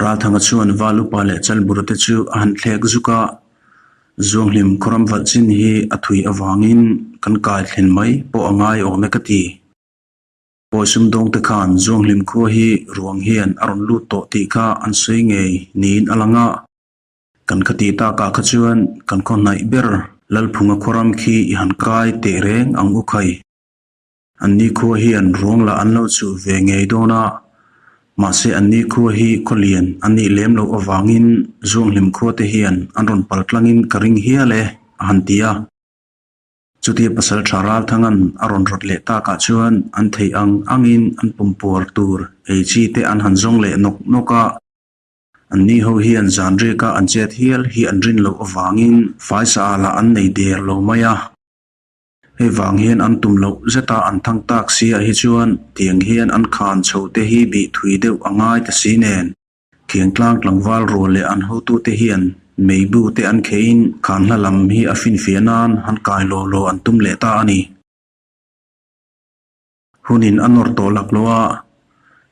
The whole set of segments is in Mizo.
Ralthanga chuan Val upa leh Chalbura te chu a han thlek zuk a, Zuanghlim khawram valh chin hi a thui avangin kan kai thlen mai pawh a ngai awm e ka ti. Pawi sumdawng te khan Zuanghlim khua hi ruang hian a rawn lut tawh tih kha an sawi ngei niin a lang a. Kan kha tih takah kha chuan kan khaw hnaih ber Lalphunga khawram khi i han kai teh reng ang u khai. An ni khua hian ruang lah an lo chuh ve ngei dawn a, mahse an ni khua hi khaw lian an nih lem loh avangin Zuanghlim khua te hian an rawn pal tlangin ka ring hial e, a han ti a. Chutia pasal tha Ralthanga'n a rawn rawt leh takah chuan an theih ang angin an pumpuar tur ei chi te an han zawng leh nawk nawk a. An ni ho hian zan riaka an chet hial hi an rin loh avangin faisa lah an nei der lo mai a. Hei vang hian an tum loh zeta an thang tak sia hi chuan tiang hian an khan chho te hi bih thui deuh a ngai ta si nen. Khiangtlang tlangval rual leh an hotute hian meibu te an kheiin khan hla lam hi a finfiah nan han kai law law an tum leh ta a ni. Hunin a nawr tawh lak lo a,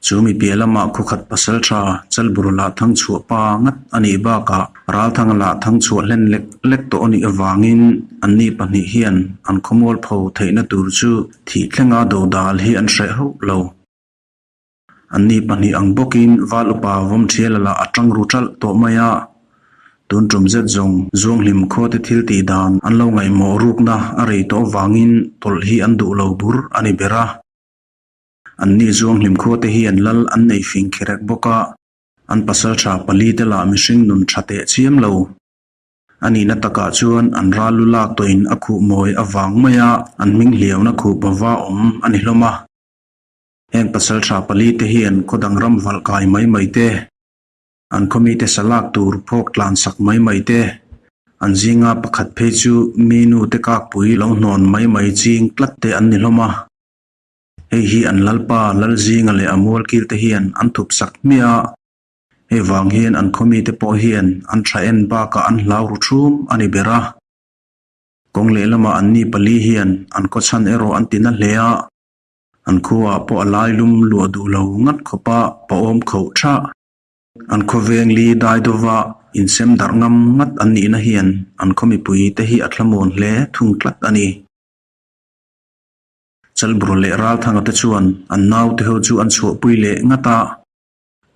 chu mi piah lamah khawkhat pasal tha Chalbur lah thang chhuah pa ngat a nih bakah Ralthanga lah thang chhuah hlen lek lek tawh a nih avangin anni pahnih hian an khawmual pho theihna tur chu thih thlenga dodal hi an hreh hauh lo. Anni pahnih ang bawkin Val upa Vawmthiala lah a tang ru ṭalh tawh mai a, tun ṭum zet zawng Zuanghlim khuate thil tih dan an lo ngaihmawh rukna a rei tawh avangin tawlh hi an duh lo bur a ni ber a. Anni Zuanghlim khuate hian lal an nei fing kherek bawk a, an pasalṭha pali te lah mihring nun ṭha teh chiam lo. A nihna takah chuan an ral lu lak tawhin a khuh mawi avang maia an hming hliauna khuh bava awm a ni hlawm a. Heng pasal tha pali te hian khaw dang ram valh kai mai mai te, an khaw mite sa lak tur phawk tlan sak mai mai te, an zinga pakhat phei chu mi nu te kakpui lo hnawn mai mai ching tlat te an ni hlawm a. Hei hi an lalpa Lalzinga leh a mualkil te hian an thup sak hmiah a, hei vang hian an khaw mite pawh hian an tha en bakah an hlau ru thum a ni ber a. Kawng lehlamah anni pali hian an khaw chhan erawh an ti na hle a. An khuaah pawh a lai lum luah duh lo ngat khawpa pawhawm khoh tha. An khawveng li dai dawva insem darh ngam ngat an nihna hian an khaw mipui te hi a thlamuan hle thung tlat a ni. Chalbur leh Ralthanga te chuan an naute ho chu an chhuahpui leh ngat a.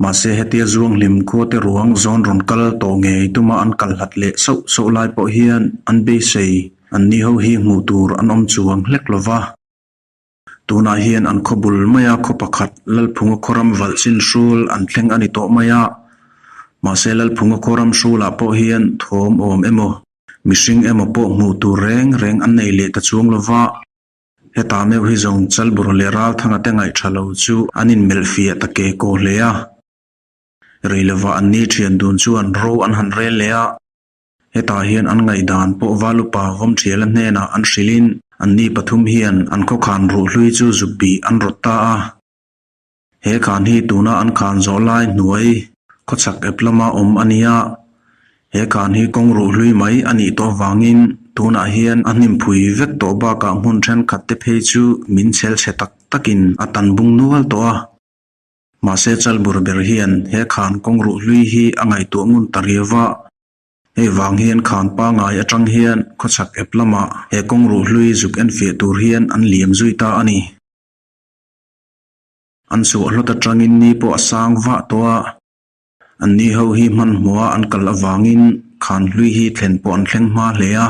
Mahse hetia Zuanghlim khuate ruang zawn rawn kal tawh ngei tuma an kal hlat leh sauh sauh lai pawh hian an beisei an ni ho hi hmuh tur an awm chuang hlek lova. Tunah hian an khaw bul maia khaw pakhat Lalphunga khawram valh chin hrul an thleng a ni tawh mai a. Mahse Lalphunga khawram hrulah pawh hian thawm awm emaw, mihring emaw pawh hmuh tur reng reng an nei leh ta chuang lo va. Hetah meuh hi zawng Chalbur leh Ralthanga te ngaih tha lo chu an inmelh fiah ta ke kaw hle a. Rei lova an ni thian dun chuan ro an han rel leh a. Hetah hian an ngaihdan pawh Valupa Vawmthiala hnenah an hrilhin anni pathum hian an khawkhan ruhhlui chu zuk bih an rawt ta a. He khan hi tuna an khan zawh lai hnuai khawchhak ep lama awm a ni a. He khan hi kawng ruhhlui mai a nih tawh vangin tunah hian a hnimphui vek tawh bakah hmun thenkhat te phei chu min chhel chhe tak takin a tan bung nual tawh a. Mahse Chalbur ber hian he khan kawng ruhhlui hi a ngaihtuah ngun ta riau va. Hei vang hian khan pangai atang hian khawchhak ep lamah he kawng ruhhlui zuk enfiah tur hian an liam zui ta a ni. An chhuah hlawt atangin ni pawh a sang vah tawh a, an ni ho hi hmanhmawha an kal avangin khan hlui hi thlen pawh an thleng hma hle a.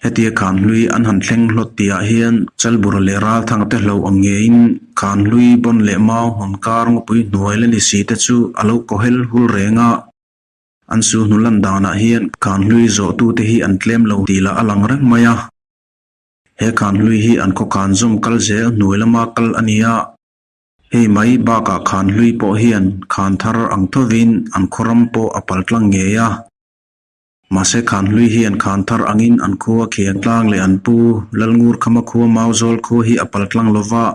Hetia khan hlui an han thleng hlawt tihah hian Chalbura leh Ralthanga te hlo ang ngeiin khan hlui bawn leh mau hmun kar ngawpui hnuai la ni si te chu a lo kawhel hul reng a. An su hnu lan danah hian khan hlui zawhtute hi an tlem lo tih lah a lang reng mai a. He khan hlui hi an khaw khan zawm kal zel hnuai lama kal a ni a. Hei mai bakah khan hlui pawh hian khan thar ang thovin an khaw ram pawh a pal tlang ngei a. Mahse khan hlui hian khan thar angin an khua khiang tlang leh an pu Lalngurkhama khua Mauzawl khua hi a pal tlang lova.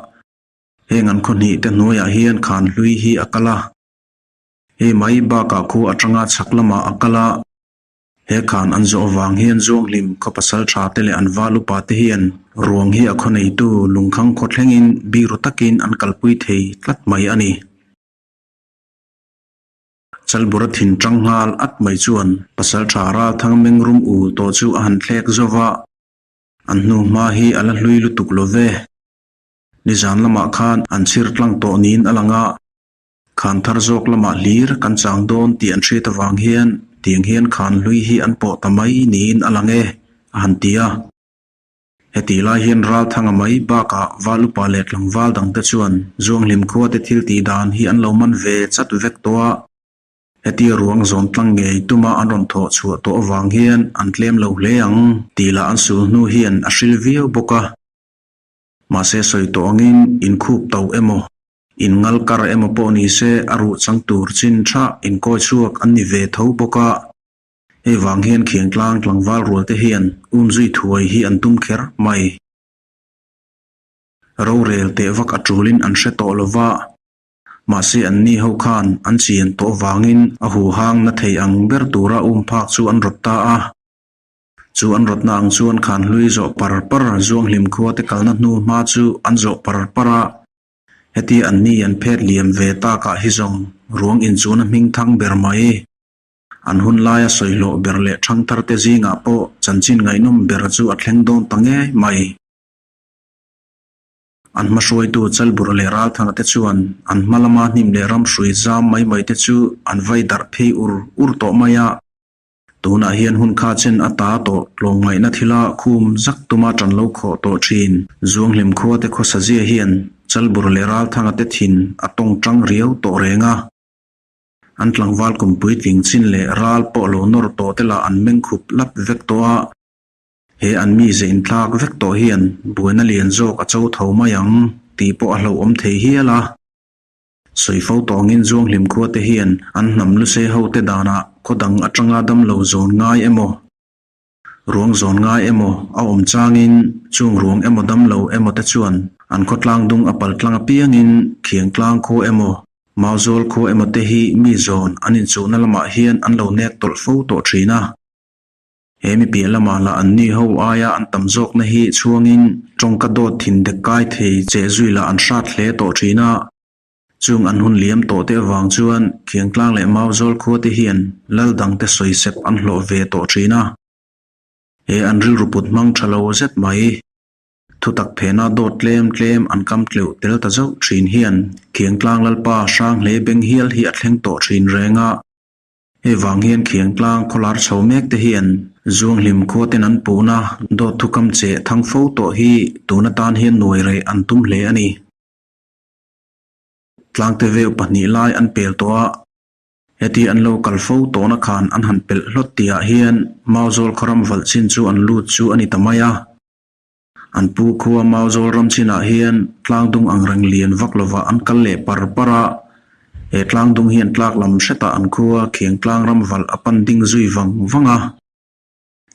Heng an khaw hnih te hnuaiah hian khan hlui hi a kal a. Hei mai bakah khu atanga chhak lamah a kal a, he khan an zawh avang hian Zuanghlim khaw pasal tha te leh an val upa te hian ruang hi a khaw neitu lungkhang khaw thlengin biru takin an kalpui thei tlat mai a ni. Chalbura thin tang nghal at mai chuan Pasaltha Ralthang meng rum ul tawh chu a han thlek zo va, an hnu hma hi a la hlui lutuk lo ve. Nizan lamah khan an chhir tlang tawh niin a lang a, khan thar zawk lamah hlir kan chang dawn tih an hriat avang hian tiang hian khan hlui hi an pawh ta mai niin a lang e, a han ti a. Hetih lai hian Ralthanga mai bakah val upa leh tlangval dangte chuan Zuanghlim khuate thil tih dan hi an lo man ve chat vek tawh a. Hetia ruang zawn tlang ngei tuma an rawn thawh chhuah tawh avang hian an tlem lo hle ang tih lah an sul hnu hian a hril viau bawk a. Mahse sawi tawh angin inkhup to emaw, inngal kar emaw pawh ni se a ruh chang tur chin tha inkawi chhuak an ni ve tho bawk a. Hei vang hian Khiangtlang tlangval rual te hian umzui thuai hi an tum kher mai. Rorel teh vak a tulin an hre tawh lo va, mahse an ni ho khan an chian tawh vangin a huhang na thei ang ber tura um phak chu an rawt ta a. Chu an rawtna ang chuan khan hlui zawh par par Zuanghlim khua te kalna hnu hma chu an zawh par par a. Heti an ni an phet liam ve takah hi zawng ruang inchuna hming thang ber mai. An hun laia sawihlawh ber leh ṭhangtharte zingah pawh chanchin ngaihnawm ber chu a thleng dawn ta ngei mai. An hmahruaitu Chalbura leh Ralthanga te chuan an hma lama hnim leh ram hrui zam mai mai te chu an vai darh phei ur ur tawh mai a. Tunah hian hun kha chen a ta tawh tlawmngaihna thila khum zak tuma ṭan lo khawh tawh ṭhin. Zuanghlim khua te khawsa zia hian Chalbura leh Ralthanga te thin a tawng ṭang riau tawh reng a. An tlangval kum puitling chin leh ral pawh lo nawr tawh te lah an meng khup lap vek tawh a, he an mize inthlak vek tawh hian buaina lian zawk a cho tho mai ang tih pawh a hlauhawm thei hial a. Sawifo tawngin Zuanghlim khua te hian an hnam lusei ho te danah khaw dang atanga damlo zawn ngai emaw, ruang zawn ngai emaw a awm changin chung ruang emaw damlo emaw te chuan an khawtlang dung a pal tlang apiangin Khiangtlang khua emaw Mauzawl khua emaw te hi mi zawn an inchuhna lamah hian an lo nek tawlh fo tawh thin a. He mi piah lamah lah an ni ho aia an tam zawkna hi chhuangin tawngka dawt thin dek kai thei che zui lah an hrat hle tawh thin a. Chung an hun liam tawh te avang chuan Khiangtlang leh Mauzawl khua te hian lal dangte sawisep an hlawh ve tawh thin a. He an rilru put hmang tha lo zet mai. Thutak phena dawt tlem tlem an kam tleuh tel ta zauh thin hian Khiangtlang Lalpa Hranghlei beng hial hi a thleng tawh thin reng a. Hei vang hian Khiangtlang khawlar chho mek te hian Zuanghlim khua ten an puhna dawt thukam che thang fo tawh hi tun atan hian nuai reh an tum hle a ni. Tlangte veu pahnih lai an pel tawh a. Heti an lo kal fo tawhna khan an han pelh hlawt tihah hian Mauzawl khawram valh chin chu an lut chu a ni ta mai a. An pu khua Mauzawl ram chinah hian tlangdung ang reng lian vak lovah an kal leh par par a. He tlangdung hian tlak lam hretah an khua Khiangtlang ram valh a pan ding zui vang vang a.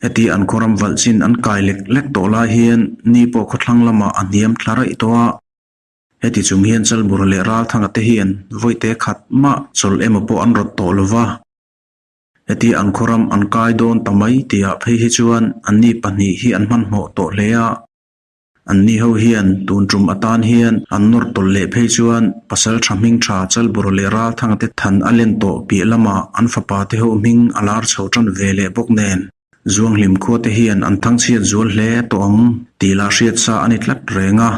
Heti an khaw ram valh chin an kai lek lek tawh lai hian ni pawh khawthlang lamah a hniam thla raih tawh a. Heti chung hian Chalbura leh Ralthanga te hian vawite khat mah chawlh emaw pawh an rawt tawh lo va. Heti an khawram an kai dawn ta mai tihah phei hi chuan anni pahnih hi an hmanhmawh tawh hle a. Anni ho hian tun tum atan hian an nawr tawlh leh phei chuan pasal tha hming tha Chalbura leh Ralthanga te than a len tawh piah lamah an fapa te ho hming a lar chho tan ve leh bawk nen Zuanghlim khua te hian an thangchhiat zual hle tawh ang tih lah hriat sa a ni tlat reng a.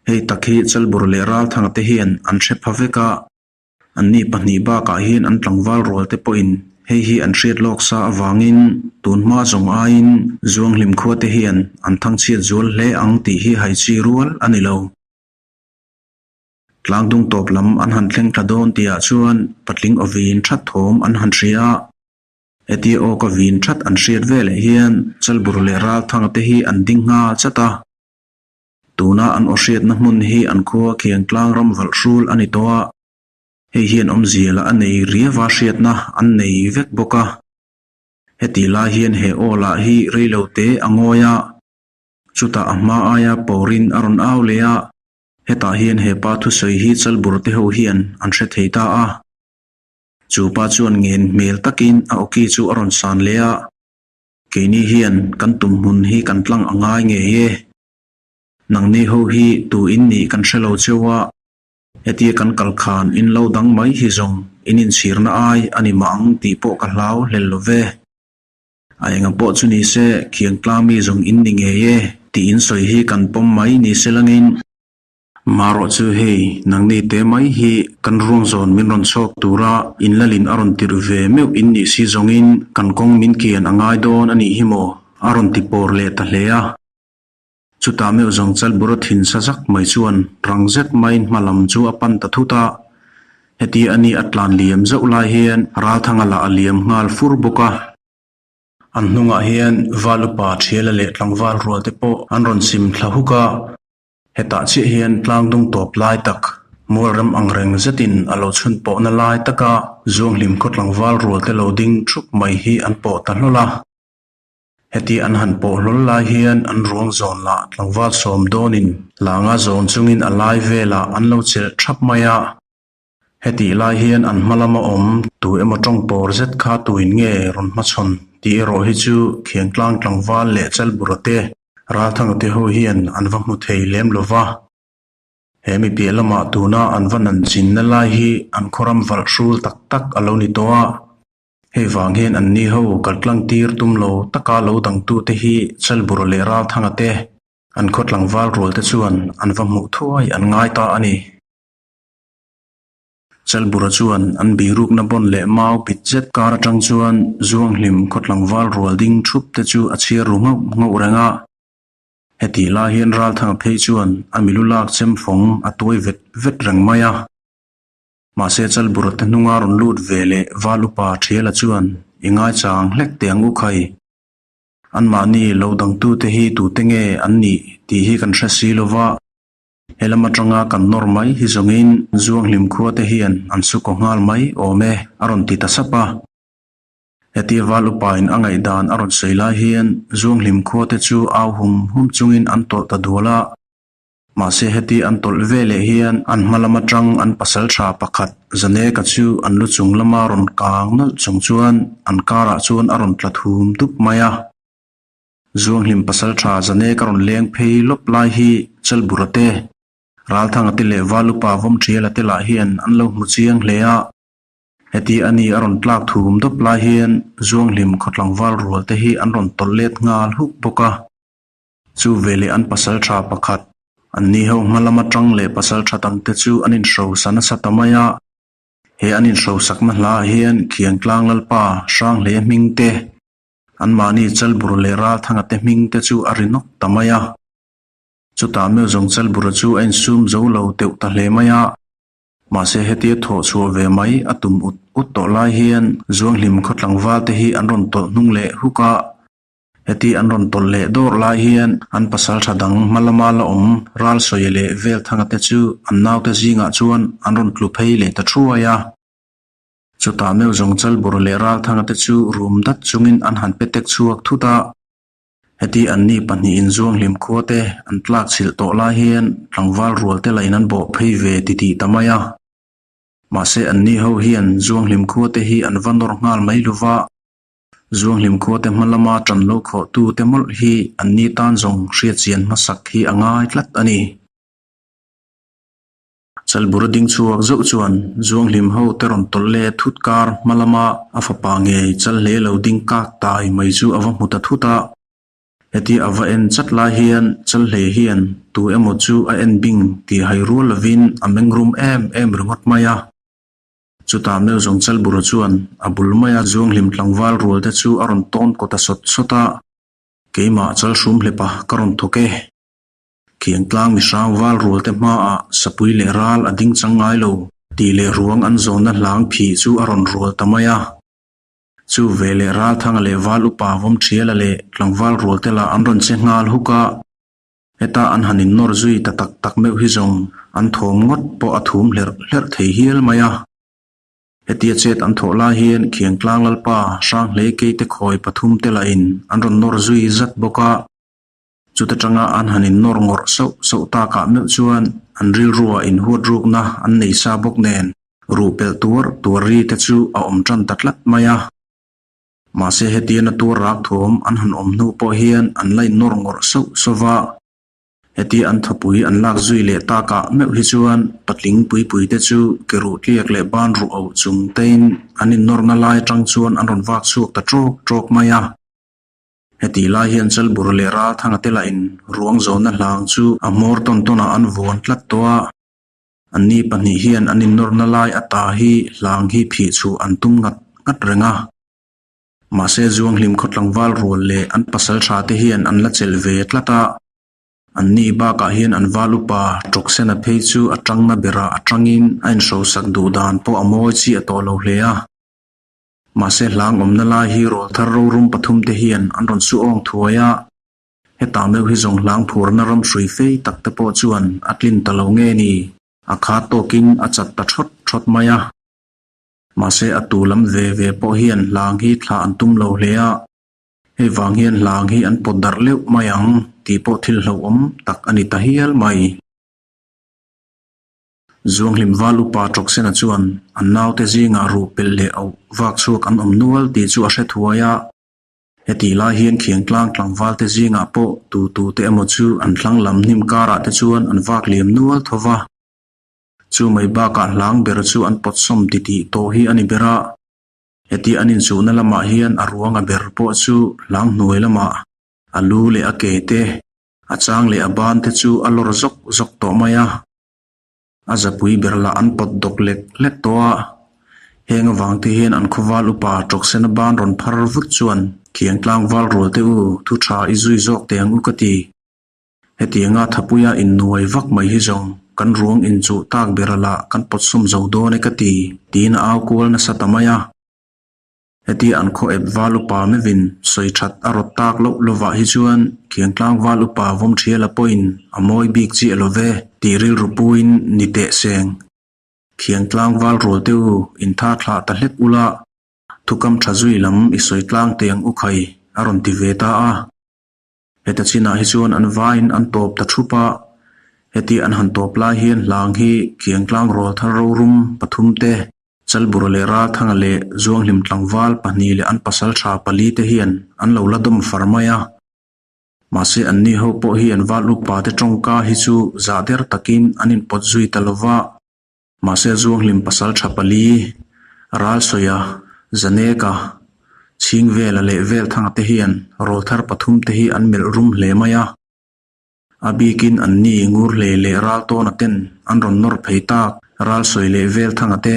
Hei tak hi Chalbur leh Ralthanga te hian an hre pha vek a, anni pahnih bakah hian an tlangval rual te pawhin hei hi an hriat lawk sa avangin tun hma zawng aiin Zuanghlim khua te hian an thangchhiat zual hle ang tih hi haichi rual a ni lo. Tlangdung tawp lam an han thleng thla dawn tihah chuan patling aw vin that thawm an han hria a. Hetia aw ka vin that an hriat veleh hian Chalbur leh Ralthanga te hi an ding nghal chat a. Tuna an aw hriatna hmun hi an khua Khiangtlang ram valh hrul a ni tawh a, hei hian awmzia lah a nei riava hriatna an nei vek bawk a. Hetih lai hian he aw lah hi reilo te a ngawi a, chutah a hma aia pawrin a rawn au leh a, hetah hian he pa thusawi hi Chalbur te ho hian an hre thei ta a. Chu pa chuan ngen hmel takin a awki chu a rawn san leh a. Keini hian kan tum hmun hi kan tlang a ngai ngei e. Nangni ho hi tu in nih kan hre lo cheu a, hetia kan kal khan in lo dang mai hi zawng in inchhirna ai a ni mah ang tih pawh ka hlau hlel lo ve. A enga pawh chu ni se, Khiangtlang mi zawng in ni ngei e tih in sawi hi kan pawm mai ni se langin. Marawh chu hei, nangni te mai hi kan ruang zawn min rawn chhawk tura in lalin a rawn tirh ve meuh in nih si zawngin kan kawng min kian a ngai dawn a nih hi maw? a rawn ti pawr leh ta hle a. Chutah meuh zawng Chalbura thin sa zak mai chuan rang zet maiin hma lam chu a pan ta thut a. Heti a ni a tlan liam zauh lai hian Ralthanga lah a liam nghal fur bawk a. An hnungah hian Valupa Thiala leh tlangval rual te pawh an rawn sim thla huk a. Hetah chiah hian tlang dung tawp lai tak, mualrem ang reng zetin a lo chhun pawhna lai taka Zuanghlim khaw tlangval rual te lo ding thup mai hi an pawh ta hlawl a. Heti an han pawh hlawl lai hian an ruang zawn lah tlangval sawm dawnin langa zawn chungin a lai velah an lo chelh thap mai a. Hetih lai hian an hma lama awm tu emaw tawng pawr zet kha tuin nge rawn hmachhawn tih erawh hi chu Khiangtlang tlangval leh Chalbura te, Ralthanga te ho hian an va hmu thei lem lo va. He mi piah lamah tuna an va nanchinna lai hi an khawram valh hrul tak tak a lo ni tawh a. Hei vang hian anni ho kaltlang tir tum lo taka lo dangtute hi Chalbura leh Ralthanga te, an khaw tlangval rual te chuan an va hmuh thuai an ngai ta a ni. Chalbura chuan an birukna bawn leh mau bit zet kar atang chuan Zuanghlim khaw tlangval rual ding thup te chu a chhiar ru nghauh nghauh reng a. Hetih lai hian Ralthanga phei chuan a milu lak chem fawng a tuai vet vet reng mai a. Mahse Chalbura te hnunga rawn lut ve leh Val upa Thiala chuan i ngaichang hlek teh ang u khai. Anmahni lo dangtute hi tute nge an nih tih hi kan hre si lo va. He lam atanga kan nawr mai hi zawngin Zuanghlim khua te hian an su kaw nghal mai awm e, a rawn ti ta sap a. Hetia val upain a ngaihdan a rawn sawi lai hian Zuanghlim khua te chu au hum hum chungin an tawlh ta dual a. Mahse heti an tawlh ve leh hian an hma lam atang an pasal tha pakhat Zaneka chu an lu chung lama rawn kang nawlh chung chuan an karah chuan a rawn tla thum dup mai a. Zuanghlim pasal tha Zane ka rawn leng phei lawp lai hi Chalbura te, Ralthanga te leh Valupa Vawmthiala te lah hian an lo hmu chiang hle a. Heti a ni a rawn tlak thum dawp lai hian Zuanghlim khaw tlangval rual te hi an rawn tawlh let nghal huk bawk a. Chu veleh an pasal tha pakhat, an ni ho hma lama tang leh pasal tha dangte chu an inhrosa nasa ta mai a. He an inhrosakna hlaah hian Khiangtlang Lalpa Hranghle hming te, Anmahni Chalbur leh Ralthanga te hming te chu a ri nawk ta mai a. Chutah meuh zawng Chalbura chu a insum zo lo teuh ta hle mai a. Mahse hetia thawh chhuah ve mai a tum ut ut tawh lai hian Zuanghlim khaw tlangval te hi an rawn tawlh hnung leh huk a. Heti an rawn tawlh leh dawr lai hian an pasaltha dang hma lama la awm Ralsawia leh Velthanga te chu an naute zingah chuan an rawn tlu phei leh ta thuai a. Chutah meuh zawng Chalbur leh Ralthanga te chu rum dat chungin an han pe tek chhuak thut a. Heti anni pahnihin Zuanghlim khua te an tlak chhilh tawh lai hian tlangval rual te lain an bawh phei ve titih ta mai a. Mahse anni ho hian Zuanghlim khua te hi an va nawr nghal mai lo va. Zuanghlim khua te hma lama tan lo khawh tu te mawlh hi anni tan zawng hriatchian hmasak hi a ngai tlat a ni. Chalbura ding chhuak zauh chuan Zuanghlim ho te rawn tawlh leh thut kar hma lama a fapa ngei chal hle lo ding kak tai mai chu a va hmu ta thut a. Heti a va en chat lai hian chal hle hian tu emaw chu a en bing tih hai rual lovin a meng rum em em ringawt mai a. Chutah meuh zawng Chalbura chuan a bul maia Zuanghlim tlangval rual te chu a rawn tawn kaw ta sawt sawt a, Keimah Chalhrum hlepa ka rawn thawk e. Khiangtlang mihrang val rualte hmaah sapui leh ral a ding chang ngai lo tih leh ruang an zawnna hlang phih chu a rawn rual ta mai a. Chu ve leh Ralthanga leh Val upa Vawmthiala leh tlangval rualte lah an rawn che nghal huk a. Heta an han innawr zui ta tak tak meuh hi zawng an thawm ngawt pawh a thum hlerh hlerh thei hial mai a. Hetia chet an thawh lai hian Khiangtlang Lalpa Hranghlei Keite khawi pathumte lahin an rawn nawr zui zat bawk a. Chuta tanga an han innawr ngawrh sauh sauh takah meuh chuan an rilruah inhuat rukna an nei sa bawk nen ruh pelh tuar tuar ri te chu a awm tan ta tlat mai a. Mahse hetiana tuar rak thawm an han awm hnu pawh hian an la innawr ngawrh sauh sauh va. Hetia an thawpui an lak zui leh takah meuh hi chuan patling pui pui te chu ke ruh tliak leh ban ruh auh chung tein an innawrna lai atang chuan an rawn vak chhuak ta tawk tawk mai a. Hetih lai hian Chalbur leh Ralthanga te lahin ruang zawnna hlang chu a hmawr tawn tawnah an vuan tlat tawh a. Anni pahnih hian an innawrna lai ata hi hlang hi phih chhuah an tum ngat ngat reng a. Mahse Zuanghlim khaw tlangval rual leh an pasal tha te hian an la chelh ve tlat a. Anni bakah hian an val upa Tawksena phei chu a tangna berah a tangin a inhrosak duh dan pawh a mawi chiah tawh lo hle a. Mahse hlang awmna lai hi rawlthar rorum pathum te hian an rawn su awng thuai a. Hetah meuh hi zawng hlang phurna ram hrui fei tak te pawh chuan a tlin ta lo nge ni? A kha tawkin a chat ta thawt thawt mai a. Mahse a tu lam ve ve pawh hian hlang hi thlah an tum lo hle a, hei vang hian hlang hi an pawt darh leuh mai ang tih pawh thil hlauhawm tak a ni ta hial mai. Zuanghlim val upa Tawksena chuan an naute zingah ruh pelh leh auh vak chhuak an awm nual tih chu a hre thuai a. Hetih lai hian Khiangtlang tlangvalte zingah pawh tu tute emaw chu an thlang lam hnim karah te chuan an vak liam nual tho va. Chu mai bakah hlang ber chu an pawt sawm titih tawh hi a ni ber a. Hetia an inchuhna lamah hian a ruanga ber pawh chu hlang hnuai lamah a lu leh a ke te, a chang leh a ban te chu a lawr zawk zawk tawh mai a. A zapui ber lah an pawt dawk lek lek tawh a. Heng avang te hian an khawval upa Tawksena ban rawn phar vut chuan Khiangtlang val rual te u, thu tha i zui zawk teh ang u ka ti. Hetianga thapuia innuai vak mai hi zawng kan ruang inchuh tak bera lah kan pawtsawm zo dawn e ka ti, tiin a au kual nasa ta mai a. Hetia an khaw ep val upa mevin sawi that a rawt tak loh lovah hi chuan Khiangtlang val upa Vawmthiala pawhin a mawi bik chiah lo ve tih rilru puin ni teh seng. Khiangtlang val rual te u intha thlah ta hlek ula, thukam tha zui lam i sawi tlang teh ang u khai a rawn ti ve ta a. Heta chinah hi chuan an vaiin an tawp ta thup a, heti an han tawp lai hian hlang hi Khiangtlang rawlthar rorum pathum te, Chalbura leh Ralthanga leh Zuanghlim tlangval pahnih leh an pasal tha pali te hian an lo la dawm far mai a. Mahse anni ho pawh hi an val upa te tawngka hi chu zah der takin an inpawt zui ta lo va. Mahse Zuanghlim pasal tha pali, Ralsawia, Zaneka, Chhingvela leh Velthanga te hian rawlthar pathum te hi an melh rum hle mai a. A bikin anni Ngurhlei leh Raltawna ten an rawn nawr phei tak Ralsawi leh Velthanga te.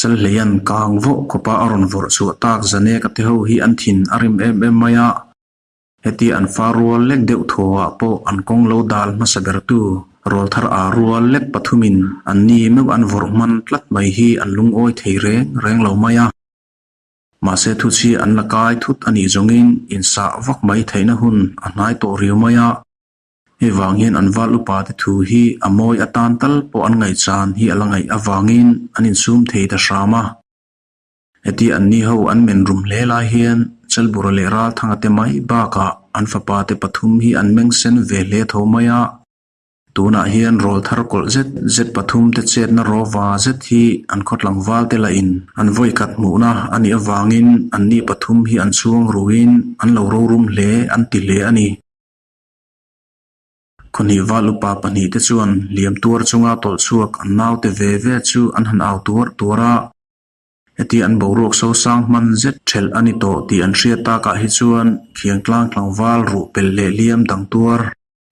Chalhleian kang vawh khawpa a rawn vawrh chhuah tak Zaneka te ho hi an thin a rim em em mai a. Hetia an fa rual lek deuh thuaah pawh an kawng lo dal hmasa bertu rawlthar aa rual lek pathumin an ni meuh an vawrh hman tlat mai hi an lungawi thei reng reng lo mai a. Mahse thuchhi an la kai thut a nih zawngin insah vak mai theihna hun a hnai tawh riau mai a. Hei vang hian an val upa te thu hi a mawi atan tal pawh an ngaihchan hi a la ngaih avangin an insum thei ta hram a. Heti anni ho an men rum hle lai hian Chalbura leh Ralthanga te mai bakah an fapa te pathum hi an meng sen ve hle tho mai a. Tunah hian rawl thar kawlh zet zet pathum te chetna rawva zet hi an khaw tlangval te lahin an vawi khat hmuhna a nih avangin anni pathum hi an chhuang ruin an lo rorum hle an ti hle a ni. Khawhnih val upa pahnih te chuan liam tuar chunga tawlh chhuak an naute ve ve chu an han au tuar tuar a. Heti an boruak sosang hman zet thelh a ni tawh tih an hriat takah hi chuan Khiangtlang tlangval ruh pelh leh liam dang tuar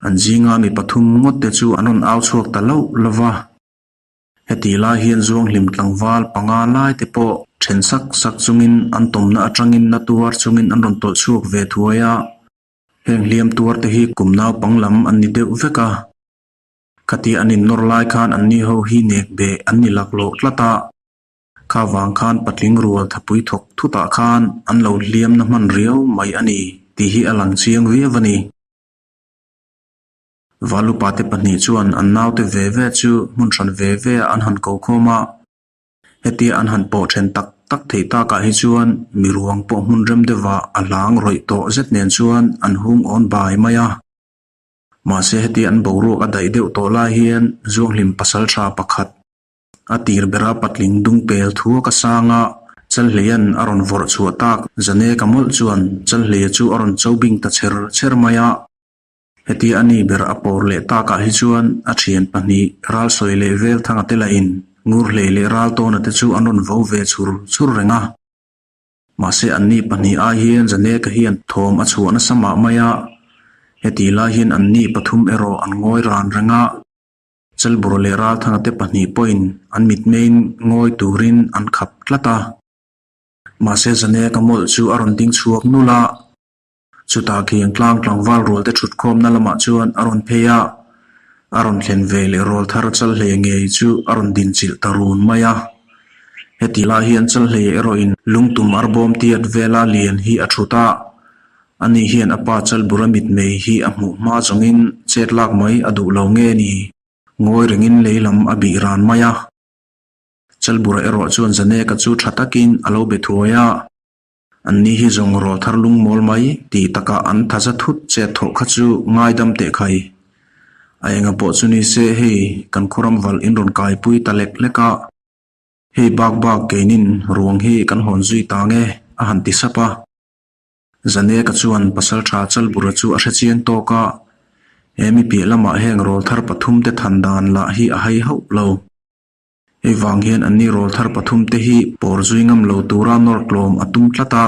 an zinga mi pathum ngawt te chu an rawn au chhuak ta loh lo va. Heti lai hian Zuanghlim tlangval panga lai te pawh then sak sak chungin an tawmna atangin na tuar chungin an rawn tawlh chhuak ve thuai a. Heng hliam tuar te hi kum naupang lam an ni deuh vek a. Khati an innawr lai khan anni ho hi nek beh an ni laklawh tlat a. Kha vang khan patling rual thapui thawk thutah khan an lo hliamna hman riau mai a ni tih hi a lang chiang viau a ni. Valupa te pahnih chuan an naute ve ve chu hmun hran ve ve ah an han ko khawm a, hetia an han pawh then tak tak theih takah hi chuan mi ruang pawh hmun rem deuhah a hlang rawih tawh zet nen chuan an hung awn bai mai a. Mahse hetia an boruak a daih deuh tawh lai hian Zuanghlim pasaltha pakhat A tir bera patling dung pel thuak a sang a, Chalhleia'n a rawn vawrh chhuah tak Zaneka mawlh chuan Chalhleia chu a rawn cho bing ta chher chher mai a. Hetia a ni ber a pawr leh takah hi chuan a thian pahnih Ralsawi leh Velthanga te lahin Ngurhlei leh Raltawna te chu an rawn vo ve chhur chhur reng a. Mahse anni pahnih ai hian Zaneka hian thawm a chhuah nasa mah mai a, hetih lai hian anni pathum erawh an ngawi ran reng a. Chelbura leh Ralthanga te pahnih pawhin an mitmeiin ngawi turin an khap tlat a. Mahse Zaneka mawlh chu a rawn ding chhuak nulh a. Chutah khian tlang tlangval rual te thut khawmna lamah chuan a rawn phei a, a rawn thlen ve leh rawl thar Chalhlei ngei chu a rawn din chilh ta run mai a. Heti lai hian Chalhlei erawhin lungtum arbawm tiat vela lian hi a thut a, ani hian a pa Chalbura mitmei hi a hmuh hma zawngin chet lak mai a duh lo nge ni, ngawi rengin lei lam a bih ran mai a. Chalbura erawh chuan Zaneka chu tha takin a lo be thuai a. Anni hi zawng rawl thar lung mawl mai tih takah an tha za thut chet thawh kha chu ngaidam teh khai. A enga pawh chu ni se hei kan khawram valh in rawn kaipui ta lek lek a, hei bak bak keinin ruang hi kan hawn zui ta nge a han ti sap a. Zaneka chuan Pasaltha Chalbura chu a hre chiang tawk a, he mi piah lamah heng rawl thar pathum te than dan lah hi a hai hauh lo. Hei vang hian anni rawl thar pathum te hi pawr zui ngam lo tura nawr tlawm a tum tlat a.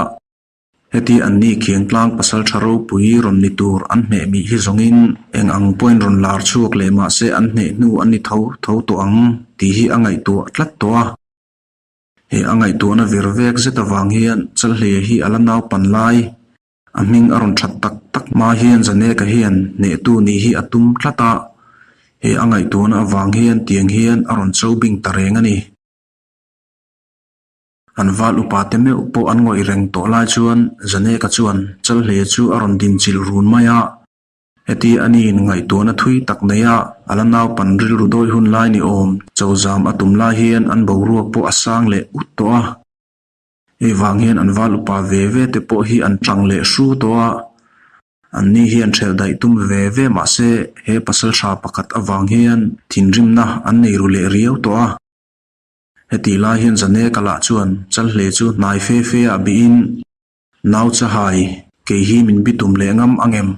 Heti anni Khiangtlang pasal tha ropui rawn ni tur an hneh mih hi zawngin eng ang pawhin rawn lar chhuak leh mahse an hneh hnu an ni tho tho tawh ang tih hi a ngaihtuah tlat tawh a. He a ngaihtuahna vir vek zet avang hian Chalhleia hi a la naupan lai. A hming a rawn that tak tak hma hian Zaneka hian hnehtu nih hi a tum tlat a, he a ngaihtuahna avang hian tiang hian a rawn cho bing ta reng a ni. An val upa te meuh pawh an ngawih reng tawh lai chuan Zaneka chuan Chalhleia chu a rawn dinchilh run mai a, heti a niin ngaihtuahna thui tak nei a, a la naupan rilru dawi hun lai ni awm cho zam a tum lai hian an boruak pawh a sang leh ut tawh a. Hei vang hian an val upa ve ve te pawh hi an tang leh hru tawh a, anni hian ṭhelh daih tum ve ve mah se he pasal hra pakhat avang hian thinrimna an nei ru leh riau tawh a. Hetih lai hian Zaneka lah chuan Chalhle chu hnai fe fe ah bihin, Nau Chahai, kei hi min bitum leh ngam ang em?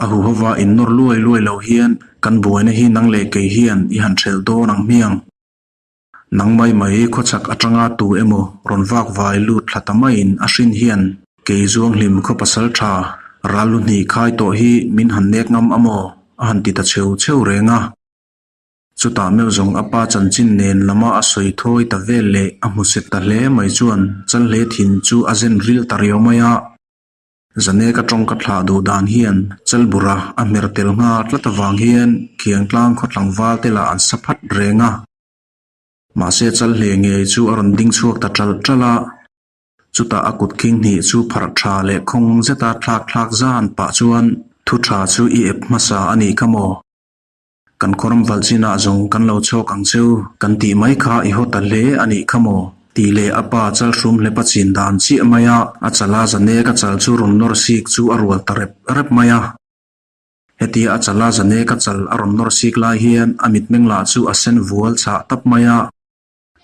A huhova innawr luai luai lo hian kan buaina hi nang leh kei hian i han ṭhelh dawn ang hmiang. Nang mai mai khawchhak atanga tu emaw rawn vak vai lut thla ta maiin a hrin hian kei Zuanghlim khaw pasal tha ral lu hnih khai tawh hi min han nek ngam a maw? a han ti ta cheu cheu reng a. Chutah meuh zawng a pa chanchin nen lama a sawi thawi ta vel leh a hmu set ta hle mai chuan Chalhle thin chu a zen ril ta riau mai a. Zaneka tawng ka thlah duh dan hian Chalbura a hmer tel nghal tlat avang hian Khiangtlang khaw tlangval te lah an sa phat reng a. Mahse Chalhle ngei chu a rawn ding chhuak ta ṭalh ṭalh a, chutah a kut khing hnih chu pharh ṭha leh khawng zeta thlak thlak zan pah chuan thu ṭha chu i ep hmasa a nih kha maw? Kan khawram valh chinah zawng kan lo chhuak ang cheu kan tih mai kha i haw ta hle a nih kha maw? Tih leh a pa chalhrum hlepa chin dan chiah mai a, a chala Zaneka chal chu rawn nawr sik chu a rual ta rep rep mai a. Hetia a chala Zaneka chal a rawn nawr sik lai hian a mitmeng lah chu a sen vual chhah tap mai a.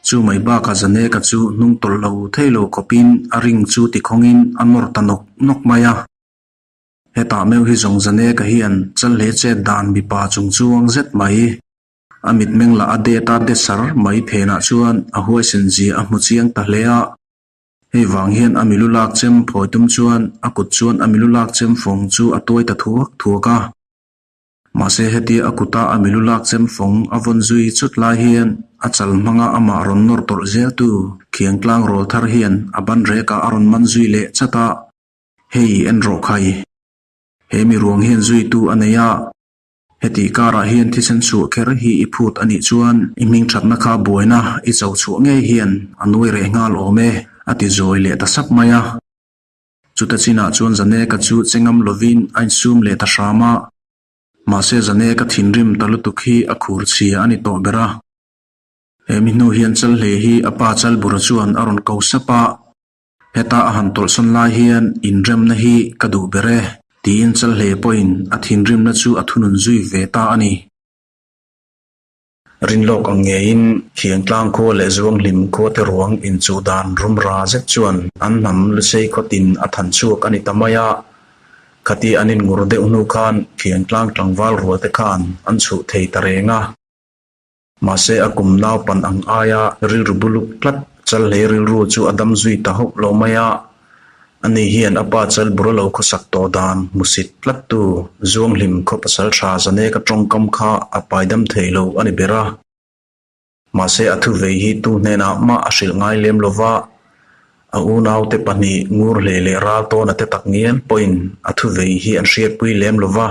Chu mai bakah Zaneka chu hnung tawlh lo thei lo khawpin a ring chu tikhawngin a nawr ta nawk nawk mai a. Hetah meuh hi zawng Zaneka hian Chalhle chet dan mipa chung chuang zet mai. A mitmeng lah a det a det sar mai phenah chuan a huaisen zia a hmu chiang ta hle a. Hei vang hian a milu lak chem phawi tum chuan a kut chuan a milu lak chem fawng chu a tuai ta thuak thuak a. Mahse hetia a kuta a milu lak chem fawng a vawn zui chut lai hian a chal hmanga amah rawn nawr tawlh zel tu Khiangtlang rawl thar hian a ban rekah a rawn man zui leh chat a. Hei en rawh khai. He mi ruang hian zuitu a nei a, hetih karah hian thisen chhuah kher hi i phut a nih chuan i hming thatna kha buaina i cho chhuah ngei hian a nuai reh nghal awm e, a ti zawi leh ta sap mai a. Chuta chinah chuan Zaneka chu che ngam lovin a insum leh ta hram a, mahse Zaneka thinrim ta lutuk hi a khur chhia a ni tawh ber a. He mi hnu hian Chalhlei hi a pa Chalbura chuan a rawn ko sap a. Heta a han tawlhsawn lai hian inremna hi ka duh ber e, tiin Chalhle pawhin a thinrimna chu a thunun zui ve ta a ni. Rinlawk ang ngeiin Khiangtlang khua leh Zuanghlim khua te ruang inchuh dan rum ra zet chuan an hnam Lusei khaw tin a than chhuak a ni ta mai a. Khati an inngur deuh hnu khan Khiangtlang tlangval rual te khan an chhuh thei ta reng a. Mahse a kum naupan ang aia rilru buluk tlat Chalhlei rilru chu a dam zui ta hauh lo mai a. Ani hian a pa Chalbura lo khawsak tawh dan hmusit tlattu Zuanghlim khaw pasal tha Zaneka tawngkam kha a paidam thei lo a ni ber a. Mahse a thuvei hi tu hnenah mah a hrilh ngai lem lo va, a unaute pahnih Ngurhlei leh Raltawna te tak ngial pawhin a thuvei hi an hriatpui lem lo va.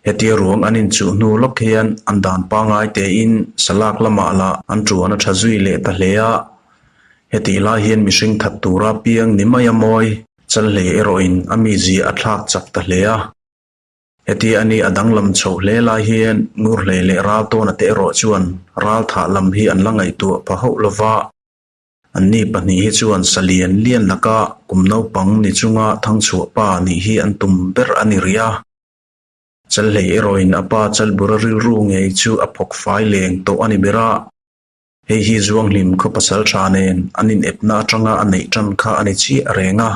Hetia ruang an inchuh hnu lawk hian an dan pangngai tein salak lamah lah an tuan a tha zui leh ta hle a. Hetih lai hian mihring that tura piang ni mai a mawi, Chalhlei erawhin a mizia a thlak chak ta hle a. Hetia a ni a danglam chhoh hle lai hian Ngurhlei leh Raltawna te erawh chuan ralthah lam hi an la ngaihtuah pha hauh lo va. Anni pahnih hi chuan sa lian lian laka kum naupang ni chunga thangchhuah pa nih hi an tum ber a ni rih a. Chalhlei erawhin a pa Chalbura rilru ngei chu a phawk fai leng tawh a ni ber a. Hei hi Zuanghlim khaw pasal tha nen an inepna atanga a neih tan kha a ni chiah reng a.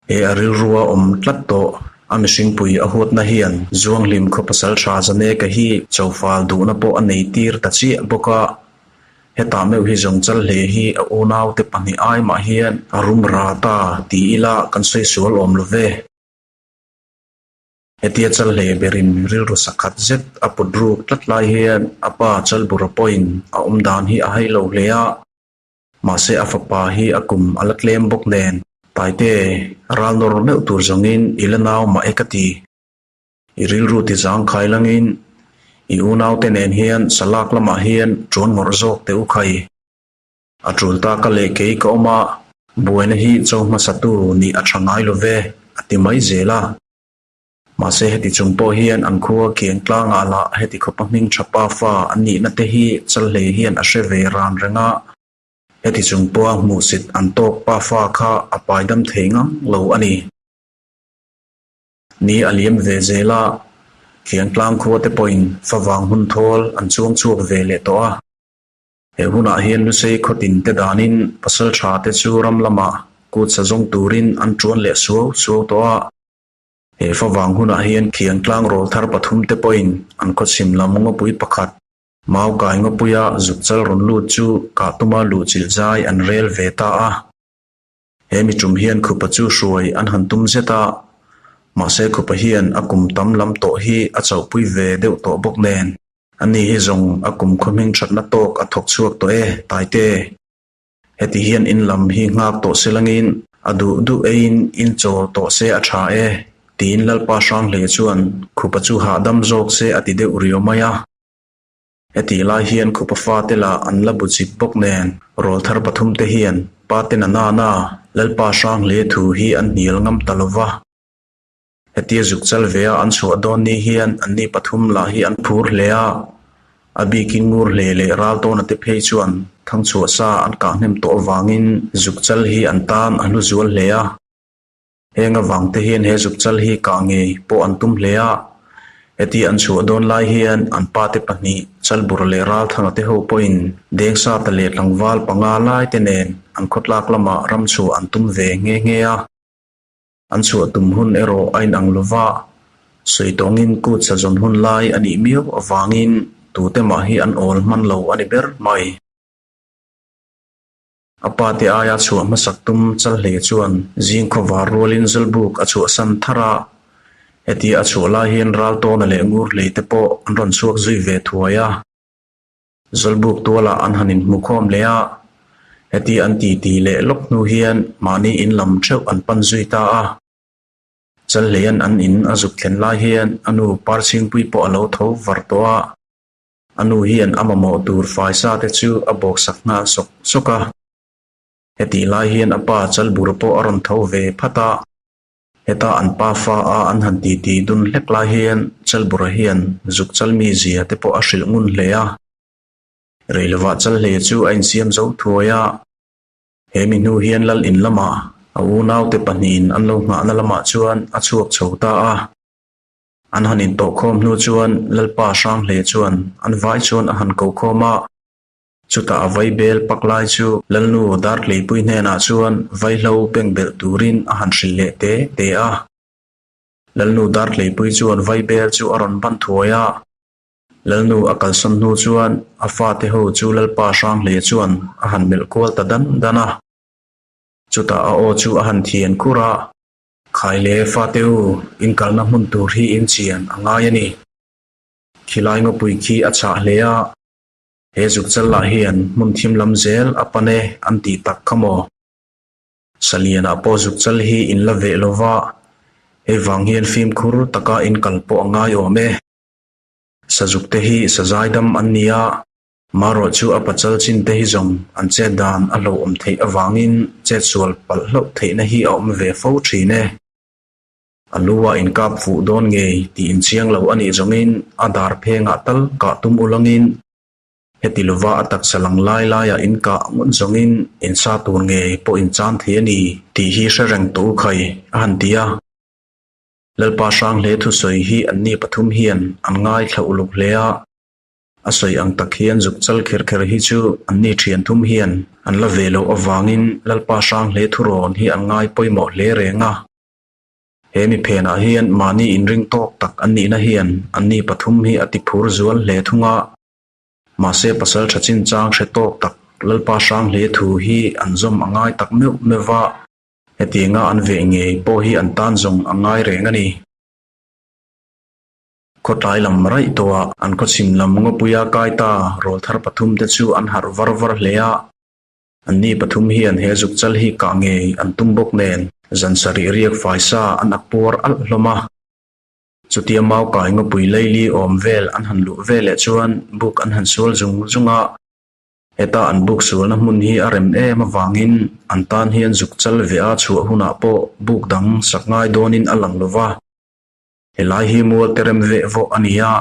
He a rilrua awm tlat tawh a mihringpui a huatna hian Zuanghlim khaw pasal tha Zaneka hi chofal duhna pawh a nei tir ta chiah bawk a. Hetah meuh hi zawng Chalhlei hi a unaute pahnih ai mah hian a rum ra ta ti ila kan sawi sual awm lo ve. Hetia Chalhlei berin rilru sakhat zet a put ruk tlat lai hian a pa Chalbura pawhin a awm dan hi a hai lo hle a. Mahse a fapa hi a kum a la tlem bawk nen, Taite, ral nawr meuh tur zawngin i la nau mah e ka ti. I rilru ti zangkhai langin i unaute nen hian salak lamah hian tuan ngawrh zawk teh u khai. A tul ta ka leh kei ka awm a, buaina hi cho hmasatu nih a tha ngai lo ve, a ti mai zel a. Mahse heti chung pawh hian an khua kiang tlangah lah heti khawpa hming tha pa fa an nihna te hi Chalhlei hian a hre ve ran reng a, heti chung pawha hmuhsit an tawk pa fa kha a paidam thei ngang lo a ni. Ni a liam ve zel a, kiang tlang khua te pawhin favang hun thawl an chuang chhuak ve leh tawh a. He hunah hian Lusei khawtin te danin pasal tha te chu ram lamah kut sa zawng turin an tuan leh suau suau tawh a. He favang hunah hian Khiangtlang rawl thar pathum te pawhin an khawchhim lam ngawpui pakhat, Mau kai ngawpuia zukchal rawn lut chu kah tuma luhchilh zai an rel ve ta a. He mi tum hian Khupa chu hruai an han tum zet a, mahse Khupa hian a kum tam lam tawh hi a chauhpui ve deuh tawh bawk nen, ani hi zawng a kum khaw hming thatna tawk a thawk chhuak tawh e, Taite. Heti hian in lam hi nghak tawh se langin a duh duh eiin in chawl tawh se a tha e, tiin Lalpa Hranghlei chuan Khupa chu hahdam zawk se a ti deuh riau mai a. Hetih lai hian Khupa fate lah an la bu chip bawk nen rawlthar pathumte hian pa te na nana Lalpa Hranghlei thu hi an hnial ngam ta lo va. Hetia zuk chal ve a an chhuah dawn ni hian anni pathum lah hi an phur hle a, a bikin ngur hle leh ral tawna te phei chuan thangchhuah sa an kah hnem tawh avangin zuk chal hi an tan a hlu zual hle a. Heng avang te hian he zuk chal hi kah ngei pawh an tum hle a, hetia an chhuah dawn lai hian an pa te pahnih Chalbur leh Ralthanga te ho pawhin Dengsata leh tlangval panga lai te nen an khawtlak lamah ramchhuah an tum ve nghe nghe a. An chhuah tum hun erawh a inang lo va, sawi tawngin kut sa zawn hun lai a nih miau avangin tute mah hi an awl hman lo a ni ber mai. A pa te aia chhuah hmasak tum Chalhlei chuan zing khawvar rualin Zawlbuk a chhuahsan thar a, hetia a chhuah lai hian Raltawna leh Ngurhlei te pawh an rawn chhuak zui ve thuai a. Zawlbuk tualah an han inhmukhawm leh a, heti an titi leh lawk hnu hian mahni in lam theuh an pan zui ta a. Chalhleian an in a zuk thlen lai hian a nu Parchhingpui pawh a lo tho var tawh a, a nu hian a mamawh tur faisa te chu a bawksak nghal sawk sawk a. Hetih lai hian a pa Chalbur pawh a rawn tho ve phat a. Heta an pa fa a an han titi dun hlek lai hian Chalbura hian zuk chal mi zia te pawh a hrilh ngun hle a. Rei lovah Chalhle chu a insiam zo thuai a. He mi hnu hian lal in lamah a unaute pahnihin an lo nghahna lamah chuan a chhuak chho ta a. An han intawhkhawm hnu chuan Lalpa Hranghle chuan an vai chuan a han kokhawm a. Chutah a vaibel pak lai chu Lalnu Dartleipui hnenah chuan vaihlo beng belh turin a han hrilh leh te te a. Lalnu Dartleipui chuan vaibel chu a rawn ban thuai a. Lalnu a kalsan hnu chuan a fate ho chu Lalpa Hranghleia chuan a han melh kual ta dan dan a. Chutah a aw chu a han thian khur a. Khai le fate u, in kalna hmun tur hi in chian a ngai a ni. Khilai ngawpui khi a chhah hle a. He zukchal lah hian hmun thim lam zel a pan e an tih tak kha maw? Salianah pawh zukchal hi in la veh lo va, hei vang hian fimkhur taka in kal pawh a ngai awm e. Sazuk te hi sazaidam an ni a, marawh chu a pachal chin te hi zawng an chet dan a hlauhawm theih avangin chetsual palh hlauh theihna hi a awm ve fo thin e. A lu a inkap fuh dawn ngei tih inchiang lo a nih zawngin a dar phengah tal kah tum ulangin heti lova a taksa lang lai laiah inkah ngawt zawngin insa tur ngei pawh inchan thei a ni tih hi hre reng tawh u khai a han ti a. Lalpa Hranghleia thusawi hi anni pathum hian an ngaithla uluk hle a, a sawi ang tak hian zuk chal kher kher hi chu anni thian thum hian an la ve loh avangin Lalpa Hranghleia thurawn hi an ngai pawimawh hle reng a. He mi phenah hian mahni inring tawk tak an nihna hian anni pathum hi a tiphur zual hle thung a. Mahse pasal tha chinchang hre tawk tak Lalpa Hranghleia thu hi an zawm a ngai tak meuh meuh va. Hetianga an veh ngei pawh hi an tan zawng a ngai reng a ni. Khawtlai lam raih tawhah an khawchhim lam ngawpuia kai ta rawlthar pathum te chu an harh var var hle a. Anni pathum hian he zukchal hi kah ngei an tum bawk nen zan sarih riak faisa an ak puar alh hlawm a. Chutia mau kai ngawpui leili awm vel an han luh veleh chuan buk an han sual zung zung a. Heta an buk sualna hmun hi a rem em avangin an tan hian zuk chal ve a chhuah hunah pawh buk dang sak ngai dawnin a lang lo va. Helai hi mual te rem veh vawh a ni a,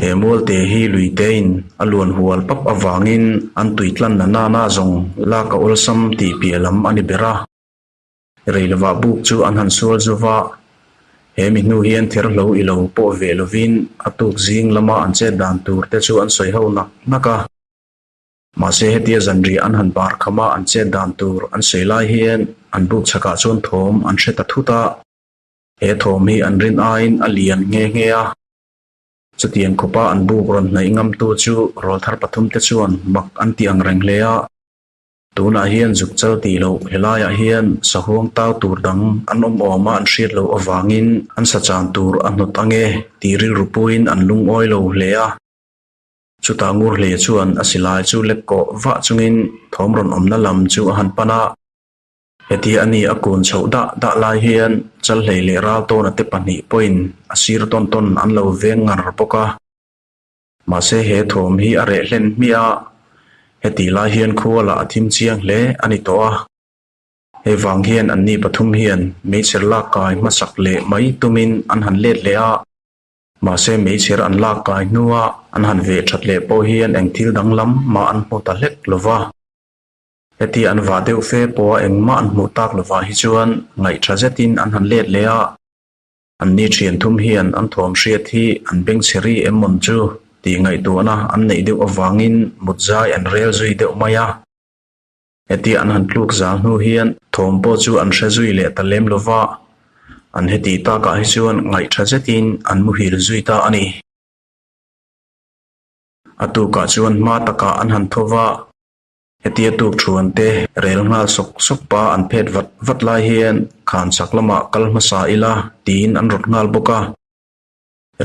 he mual te hi lui tein a luan hual pap avangin an tui tlanna nana zawng lak a awlsam tih piah lam a ni ber a. Rei lovah buk chu an han sual zu va, he mi hnu hian therhlo i lo pawh ve lovin a tuk zing lama an chet dan tur te chu an sawi ho nak nak a. Mahse hetia zanriah an han bar kham a an chet dan tur an sawi lai hian an buk chhakah chuan thawm an hre ta thut a, he thawm hi an rin aiin a lian nghe nghe a. Chutiang khawpa an buk rawn hnaih ngamtu chu rawlthar pathum te chuan mak an ti ang reng hle a. Tunah hian zuk chal tih loh helaiah hian sahuang tau tur dang an awm awm a an hriat loh avangin an sa chan tur a hnawt ange tih rilru puiin an lungawi lo hle a. Chutah ngur hle chuan a silai chu lek kawh vah chungin thawm rawn awmna lam chu a han pan a. Hetia a ni a kun chhoh dah dah lai hian Chalhlei leh Raltawna te pahnih pawhin a sir tawn tawn an lo veng ngar bawk a. Mahse he thawm hi a reh hlen hmiah a, heti lai hian khua lah a thim chiang hle a ni tawh a. Hei vang hian anni pathum hian meichher lak kai hmasak leh mai tumin an han let leh a. Mahse meichher an lak kai hnua an han veh that leh pawh hian eng thil danglam mah an hmu ta hlek lo va. Heti an vah deuh fe pawha engmah an hmuh tak lovah hi chuan ngaih tha zetin an han let leh a. Anni thian thum hian an thawm hriat hi an beng chhe ri em mawn chu tih ngaihtuahna an neih deuh avangin mut zai an rel zui deuh mai a. Hetia an han tluk zal hnu hian thawm pawh chu an hre zui leh ta lem lo va, an hetih takah hi chuan ngaihtha zetin an muhil zui ta a ni. A tukah chuan hma takah an han tho va. Hetia tuk thuan te rel nghal sawk sawk pa an phet vat vat lai hian khan chak lamah kal hmasa ila tiin an rawt nghal bawk a.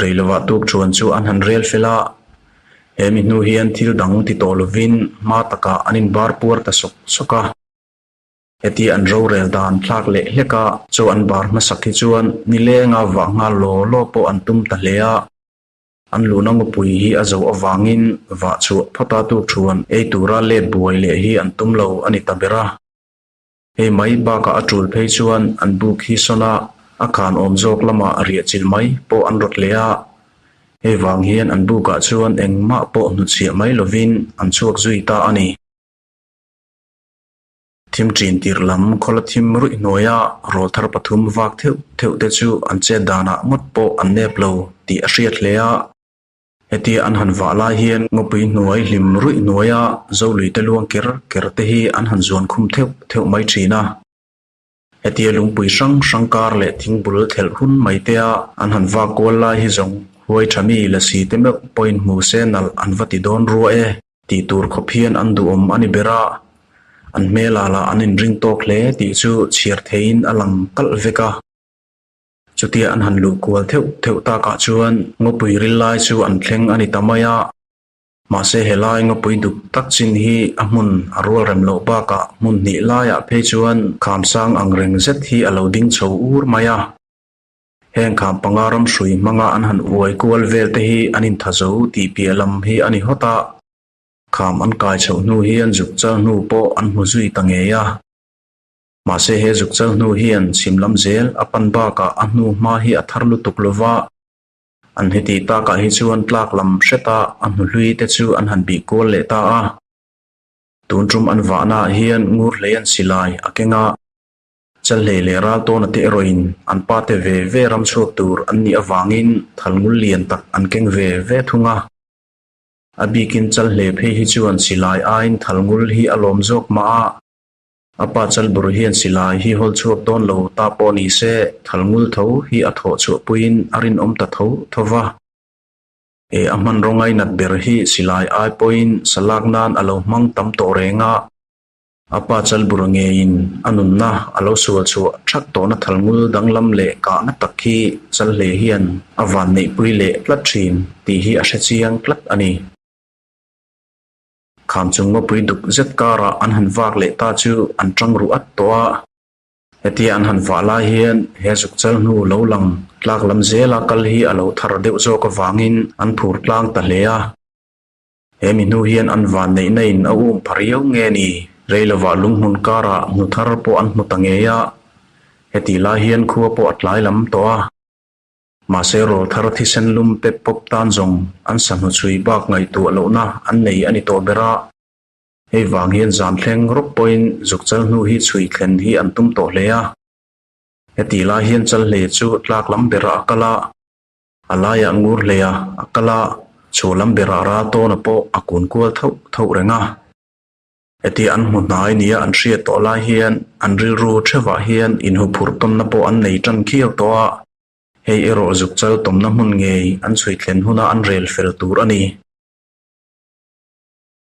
Rei lovah tuk thuan chu an han rel fel a, he mi hnu hian thil dang ti tawh lovin hma takah an inbar puar ta sawk sawk a. Hetia an rorel dan thlak leh hlek a, chaw an bar hmasak hi chuan nilenga vah nghal law law pawh an tum ta hle a. An luna ngawpui hi a zo avangin vah chhuah phawt a tuk thuan ei tura let buai leh hi an tum lo a ni ta ber a. Hei mai bakah a tul phei chuan an buk hi sawn a, a khan awm zawk lamah riah chilh mai pawh an rawt leh a. Hei vang hian an bukah chuan engmah pawh hnutchhiah mai lovin an chhuak zui ta a ni. Thim ṭin tirh lam khawla thim ruih hnuaia rawlthar pathum vak theuh theuh te chu an chet danah ngawt pawh an nep lo tih a hriat hle a. Hetia an han vah lai hian ngawpui hnuai hlim ruih hnuaia Zolui te luang ker ker te hi an han zuan khum theuh theuh mai ṭhin a. Hetia lungpui hrang hrang kar leh thingbul thelh hun mai te a an han vak kual lai hi zawng huai tha mi lasi te meuh pawhin hmu se nalh an va ti dawn rua e tih tur khawp hian an duhawm a ni ber a, an hmel ah lah an inring tawk hle tih chu chhiar theiin a lang kalh vek a. Chutia an han luh kual theuh theuh takah chuan ngawpui ril lai chu an thleng a ni ta mai a. Mahse helai ngawpui duk tak chin hi a hmun a rual rem loh bakah hmun hnih laiah phei chuan kham sang ang reng zet hi a lo ding chho ur mai a. Heng kham panga ram hrui hmanga an han uai kual vel te hi an intha zo tih piah lam hi a ni hawt a. Kham an kai chhoh hnu hian zuk chal hnu pawh an hmu zui ta ngei a. Mahse he zuk chal hnu hian chhim lam zel a pan bakah a hnu hma hi a thar lutuk lova. An heti takah hi chuan tlak lam hreta a hnuhlui te chu an han bih kual leh ta a. Tun tum an vahnaah hian ngur hlei an silai a keng a. Chalhlei leh Raltawna te erawhin an pa te ve ve ram chhuak tur an nih avangin thal ngul lian tak an keng ve ve thung a. A bikin Chalhlei phei hi chuan silai aiin thal ngul hi a lawm zawk mah a. A pa Chalbur hian silai hi hawl chhuak dawn lo ta pawh ni se, Thalngul tho hi a thawh chhuah puiin a rinawm ta tho tho va. E a hmanraw ngainat ber hi silai ai pawhin sa lak nan a lo hmang tam tawh reng a. A pa Chalbur ngeiin a nunna a lo sual chhuah that tawhna Thalngul danglam leh kahna tak hi Chalhlei hian a vanneihpui leh tlat thin tih hi a hre chiang tlat a ni. Kham chung ngawpui duk zet karah an han vak leh ta chu an tang ruh at tawh a. Hetia an han vah lai hian he zuk chal hnu lo lang tlak lam zela kal hi a lo thar deuh zawk avangin an phur tlang ta hle a. He mi hnu hian an van neihna in a um pha riau nge ni? Rei lovah lunghmun karah hnu thar pawh an hmu ta ngei a. Hetih lai hian khua pawh a tlai lam tawh a. Mahse rawlthar thisen lum pep pawp tan zawng an sahnu chhui bak ngaihtuah lohna an nei a ni tawh ber a. Hei vang hian zan thleng rawp pawhin zuk chal hnu hi chhui thlen hi an tum tawh hle a. Hetih lai hian Chalhlei chu tlak lam berah a kal a, a laiah Ngurhleia a kal a, chhuah lam berah Raltawna pawh a kun kual thauh thauh reng a. Heti an hmu hnai nia an hriat tawh lai hian an rilru thevah hian inhuphurh tawnna pawh an nei tan khiau tawh a, hei erawh zuk chal tawmna hmun ngei an chhui thlen huna an rel fel tur a ni.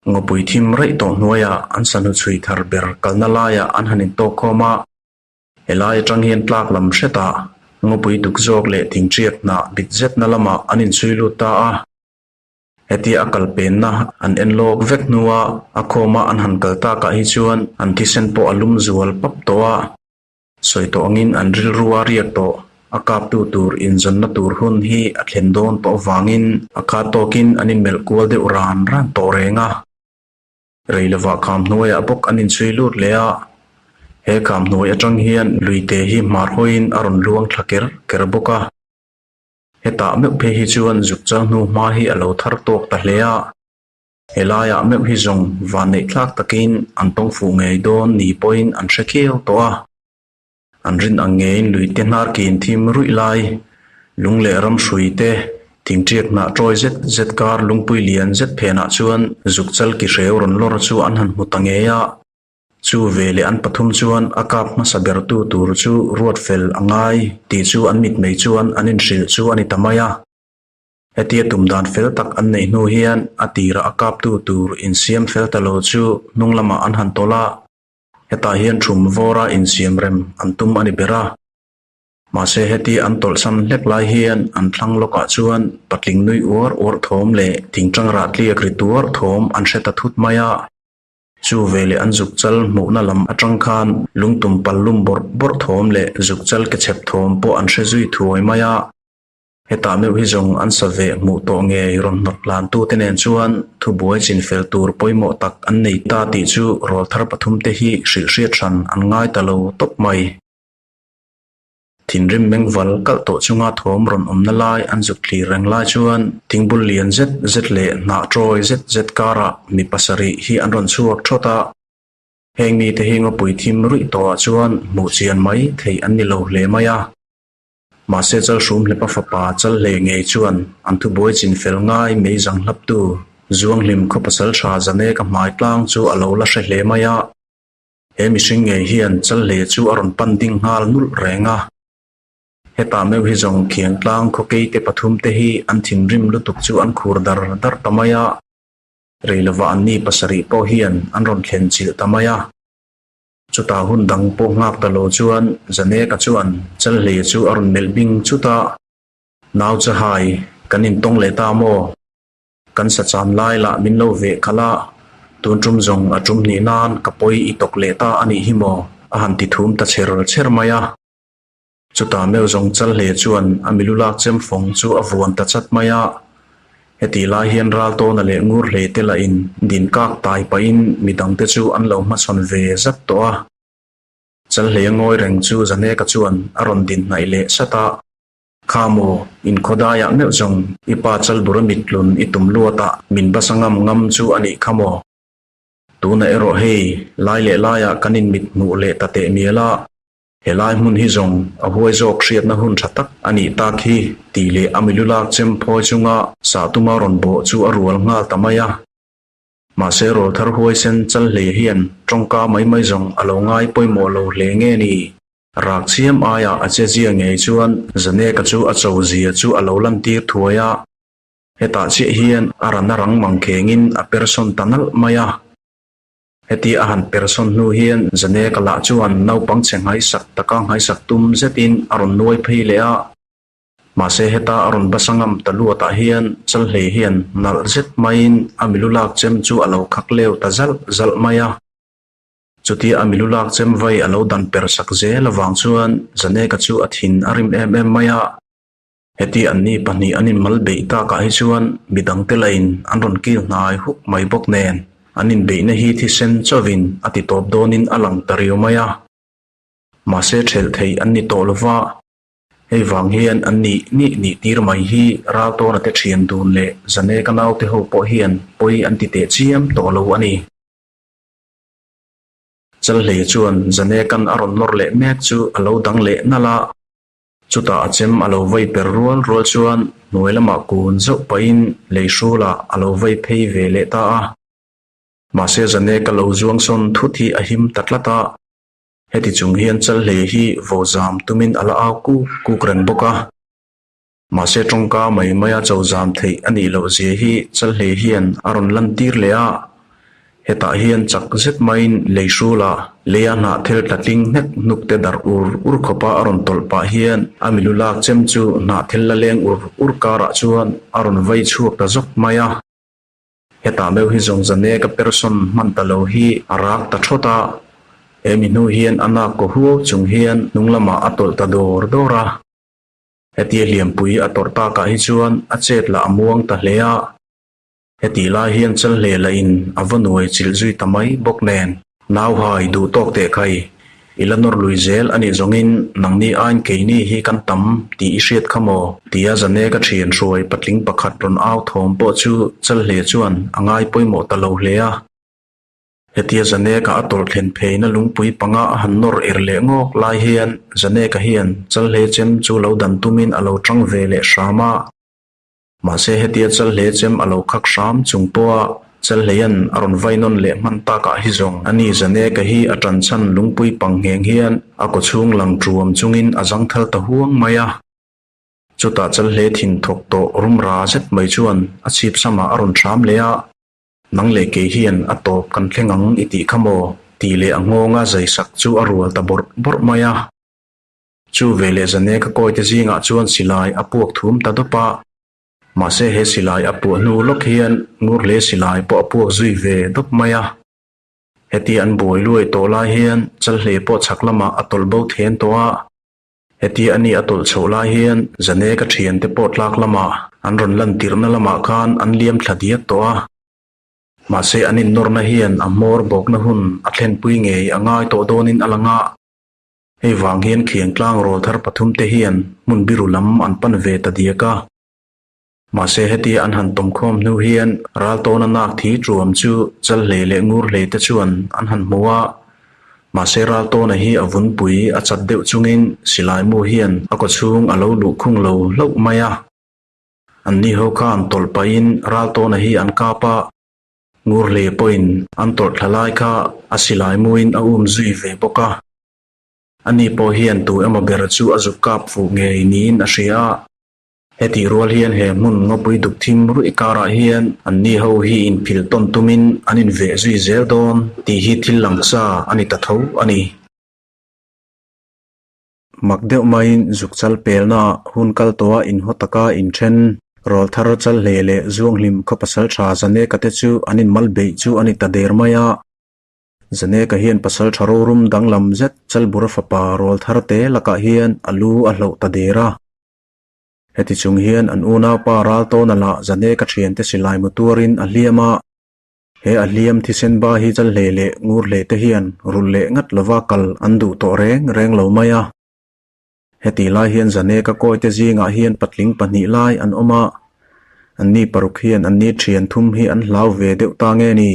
Ngawpui thim raih tawh hnuaiah an sahnu chhui thar ber kalna laiah an han intawk khawm a, helai atang hian tlak lam hretah ngawpui duk zawk leh thingṭiak hnah bit zetna lamah an inchhui lut ta a. Hetia a kal penna an en lawk vek hnua a khawma an han kal takah hi chuan an thisen pawh a lum zual pap tawh a. Sawi tawh angin an rilru a riak tawh. A kaptu tur inzawnna tur hun hi a thlen dawn tawh avangin a khat tawkin an inmelh kual deuh ran ran tawh reng a. Rei lovah kham hnuaiah bawk an inchhui lut leh a. He kham hnuai atang hian luite hi hmar hawiin a rawn luang thla ker ker bawk a. Hetah meuh phei hi chuan zuk chang hnu hma hi a lo thar tawk ta hle a, helaiah meuh hi zawng vanneih thlak takin an tawng fuh ngei dawn ni pawhin an hre khiau tawh a. An rin ang ngeiin luite hnar kin thim ruih lai, lung leh ram hrui te, thingṭiak hnah ṭawi zet zet kar lungpui lian zet phenah chuan zuk chal ki hreu rawn lawr chu an han hmu ta ngei a. Chu ve leh an pathum chuan a kap hmasa bertu tur chu ruat fel a ngai tih chu an mitmei chuan an inhrilh chu a ni ta mai a. Hetia tum dan fel tak an neih hnu hian a tirah a kaptu tur insiam fel ta lo chu hnung lamah an han tawlh a, hetah hian thum vawra insiam rem an tum a ni ber a. Mahse heti an tawlhsan hlek lai hian an thlang lawkah chuan patling nui uar uar thawm leh thingtang rah tliak ri tuar thawm an hre ta thut mai a. Chu veleh an zuk chal hmuhna lam atang khan lungtum pal lum bawrh bawrh thawm leh zuk chal ke chhep thawm pawh an hre zui thuai mai a. Hetah meuh hi zawng an sa veh hmuh tawh ngei rawn hnawt hlantute nen chuan thubuai chinfel tur pawimawh tak an nei ta tih chu rawlthar pathumte hi hrilhhriat hran an ngai ta lo tawp mai. Thinrim mengval kalh tawh chunga thawm rawn awmna lai an zuk thlir reng lai chuan thingbul lian zet zet leh hnah tawi zet zet karah mi pasarih hi an rawn chhuak thawt a. Heng mite hi ngawpui thim ruih tawhah chuan hmuh chian mai theih an ni lo hle mai a. Mahse Chalhrum hlepa fapa Chalhlei ngei chuan an thubuai chin fel ngai mei zang hlaptu Zuanghlim khaw pasal tha Zaneka hmai tlang chu a lo la hre hle mai a. He mihring ngei hian Chalhlei chu a rawn pan ding nghal nulh reng a. Hetah meuh hi zawng Khiangtlang khawkei te pathum te hi an thinrim lutuk chu an khur dar dar ta mai a. Rei lovah anni pasarih pawh hian an rawn thlen chilh ta mai a. Chutah hun dang pawh nghak ta lo chuan Zaneka chuan Chalhlei chu a rawn melh bing chut a. Nau Chahai, kan intawng leh ta maw? Kan sa chan lai lah min lo veh khalh a, tun tum zawng a tum hnih nan ka pawi i tawk leh ta a nih hi maw? a han ti thum ta chher chher mai a. Chutah meuh zawng Chalhle chuan a milu lak chem fawng chu a vuan ta chat mai a. Hetih lai hian Raltawna leh Ngurhlei te lah in din kak tai pahin midangte chu an lo hmachhawn ve zat tawh a. Chalhlei a ngawi reng chu Zaneka chuan a rawn din hnaih leh sat a. Kha maw, inkhawdaiah meuh zawng i pa Chalbura mittlun i tum luatah min basa ngam ngam chu a nih kha maw? Tunah erawh hei, lai leh laiah kan inmit hmuh leh ta teh mial a, helai hmun hi zawng a huai zawk hriatna hun tha tak a nih tak hi tih leh a milu lak chem phawi chunga sahtuma rawn bawh chu a rual nghal ta mai a. Mahse rawlthar huaisen Chalhlei hian tawngka mai mai zawng a lo ngai pawimawh lo hle nge ni? Rak chiam aiah a che zia ngei chuan Zaneka chu a cho zia chu a lo lantir thuai a. Hetah chiah hian a rana rang mang khengin a persawn ta nalh mai a. Heti a han persawn hnu hian Zaneka lah chuan naupang chhe nghaisak taka nghaisak tum zetin a rawn nuai phei leh a. Mahse heta a rawn basa ngam ta luatah hian Chalhlei hian nalh zet maiin a milu lak chem chu a lo khak leu ta zalh zalh mai a. Chutia a milu lak chem vai a lo dan per sak zel avang chuan Zaneka chu a thin a rim em em mai a. Heti anni pahnih an inmal beih takah hi chuan midangte lain an rawn kil hnai huk mai bawk nen an inbeihna hi thisen chauhin a ti tawp dawnin a lang ta riau mai a. Mahse thelh theih an ni tawh lova, hei vang hian an nih nih nih tir mai hi Raltawna te thian dun leh Zaneka naute ho pawh hian pawi an ti teh chiam tawh lo a ni. Chalhlei chuan Zanekan a rawn nawr leh mek chu a lo dang leh nalh a, chutah a chem a lo vei per rual rual chuan hnuai lamah kun zauh pahin lei hrulah a lo vei phei ve leh ta a. Mahse Zaneka lo zuang sawn thut hi a him ta tlat a, heti chung hian Chalhlei hi vaw zam tumin a la au kuk kuk reng bawk a. Mahse tawngka mai maia cho zam theih a nih loh zia hi Chalhlei hian a rawn lantir leh a, hetah hian chak zet maiin lei hrula leia hnah thil tla tling hnek hnuk te darh ur ur khawpa a rawn tawlh pah hian a milu lak chem chu hnah thil la leng ur ur karah chuan a rawn vai chhuak ta zawk mai a. Hetah meuh hi zawng Zaneka person hman ta lo hi a rak ta thawt a, he mi hnu hian a nak kaw huau chung hian hnung lamah a tawlh ta dawr dawr a. Hetia hliampui a tawrh takah hi chuan a chet lah a muang ta hle a, hetih lai hian Chalhle lah in a va nuai chilh zui ta mai bawk nen. Nauhai duh tawk teh khai, i la nawr lui zel a nih zawngin nangni aiin keini hi kan tam tih i hriat kha maw? tia Zaneka thian hruai patling pakhat rawn au thawm pawh chu Chalhle chuan a ngai pawimawh ta lo hle a. Hetia Zaneka a tawlh thlen pheina lungpui panga a han nawr er leh ngawk lai hian Zaneka hian Chalhle chem chu lo dan tumin a lo tang ve leh hram a. Mahse hetia Chalhle chem a lo khak hram chung pawha Chalhleian a rawn vai nawn leh hman takah hi zawng a ni Zaneka hi a tan chhan lungpui pang ngheng hian a kawchhung lang tuam chungin a zangthal ta huang mai a. Chutah Chalhle thin thawk tawh rumra zet mai chuan a chhip samah a rawn hram leh a. Nang leh kei hian a tawp kan thleng ang i tih kha maw? tih leh a nghawnga zai sak chu a rual ta bawrh bawrh mai a. Chu ve leh zane ka kawi te zingah chuan silai a puak thum ta dawp a. Mahse he silai a puah hnu lawk hian Ngurhle silai pawh a puak zui ve dawp mai a. Hetia an buai luai tawh lai hian Chalhle pawh chhak lamah a tawlh bo then tawh a. Hetia a ni a tawlh chhoh lai hian Zaneka thiante pawh tlak lamah an rawn lan tirhna lamah khan an liam thla diak tawh a. Mahse an innawrna hian a hmawr bawkna hun a thlenpui ngei a ngai tawh dawnin a lang a. Hei vang hian Khiangtlang rawlthar pathumte hian hmun biru lam an pan ve ta diak a. Mahse hetia an han tawmkhawm hnu hian Raltawna nak thi tuam chu Chalhlei leh Ngurhlei te chuan an han hmu a. Mahse Raltawna hi a vunpui a chat deuh chungin silaimu hian a kawchhung a lo luh khung lo hlauh mai a. Anni ho khan tawlh pahin Raltawna hi an kap a. Ngurhlei pawhin an tawrh thla lai kha a silai muin a um zui ve bawk a. Ani pawh hian tu emaw ber chu a zuk kap fuh ngei niin a hria a. Hetih rual hian he hmun ngawpui duk thim ruih karah hian anni ho hi inphil tawn tumin an inveh zui zel dawn tih hi thil langsa a ni ta tho a ni. Mak deuh maiin zuk chal pelnaah hun kal tawha inhaw taka inthen rawlthar chal hle leh zuanghlim khaw pasal tha Zaneka te chu an inmal beih chu a ni ta der mai a. Zaneka hian pasal tha rorum danglam zet Chalbura fapa rawlthar te lakah hian a lu a hloh ta der a. Heti chung hian an unaupa Raltawna lah Zaneka thiante silai mu tuarin a hliam a. He a hliam thisen ba hi Chalhlei leh Ngurhlei te hian rulh leh ngat lova kal an duh tawh reng reng lo mai a. Hetih lai hian Zaneka kawite zingah hian patling pahnih lai an awm a, anni paruk hian anni thian thum hi an hlau ve deuh ta nge ni?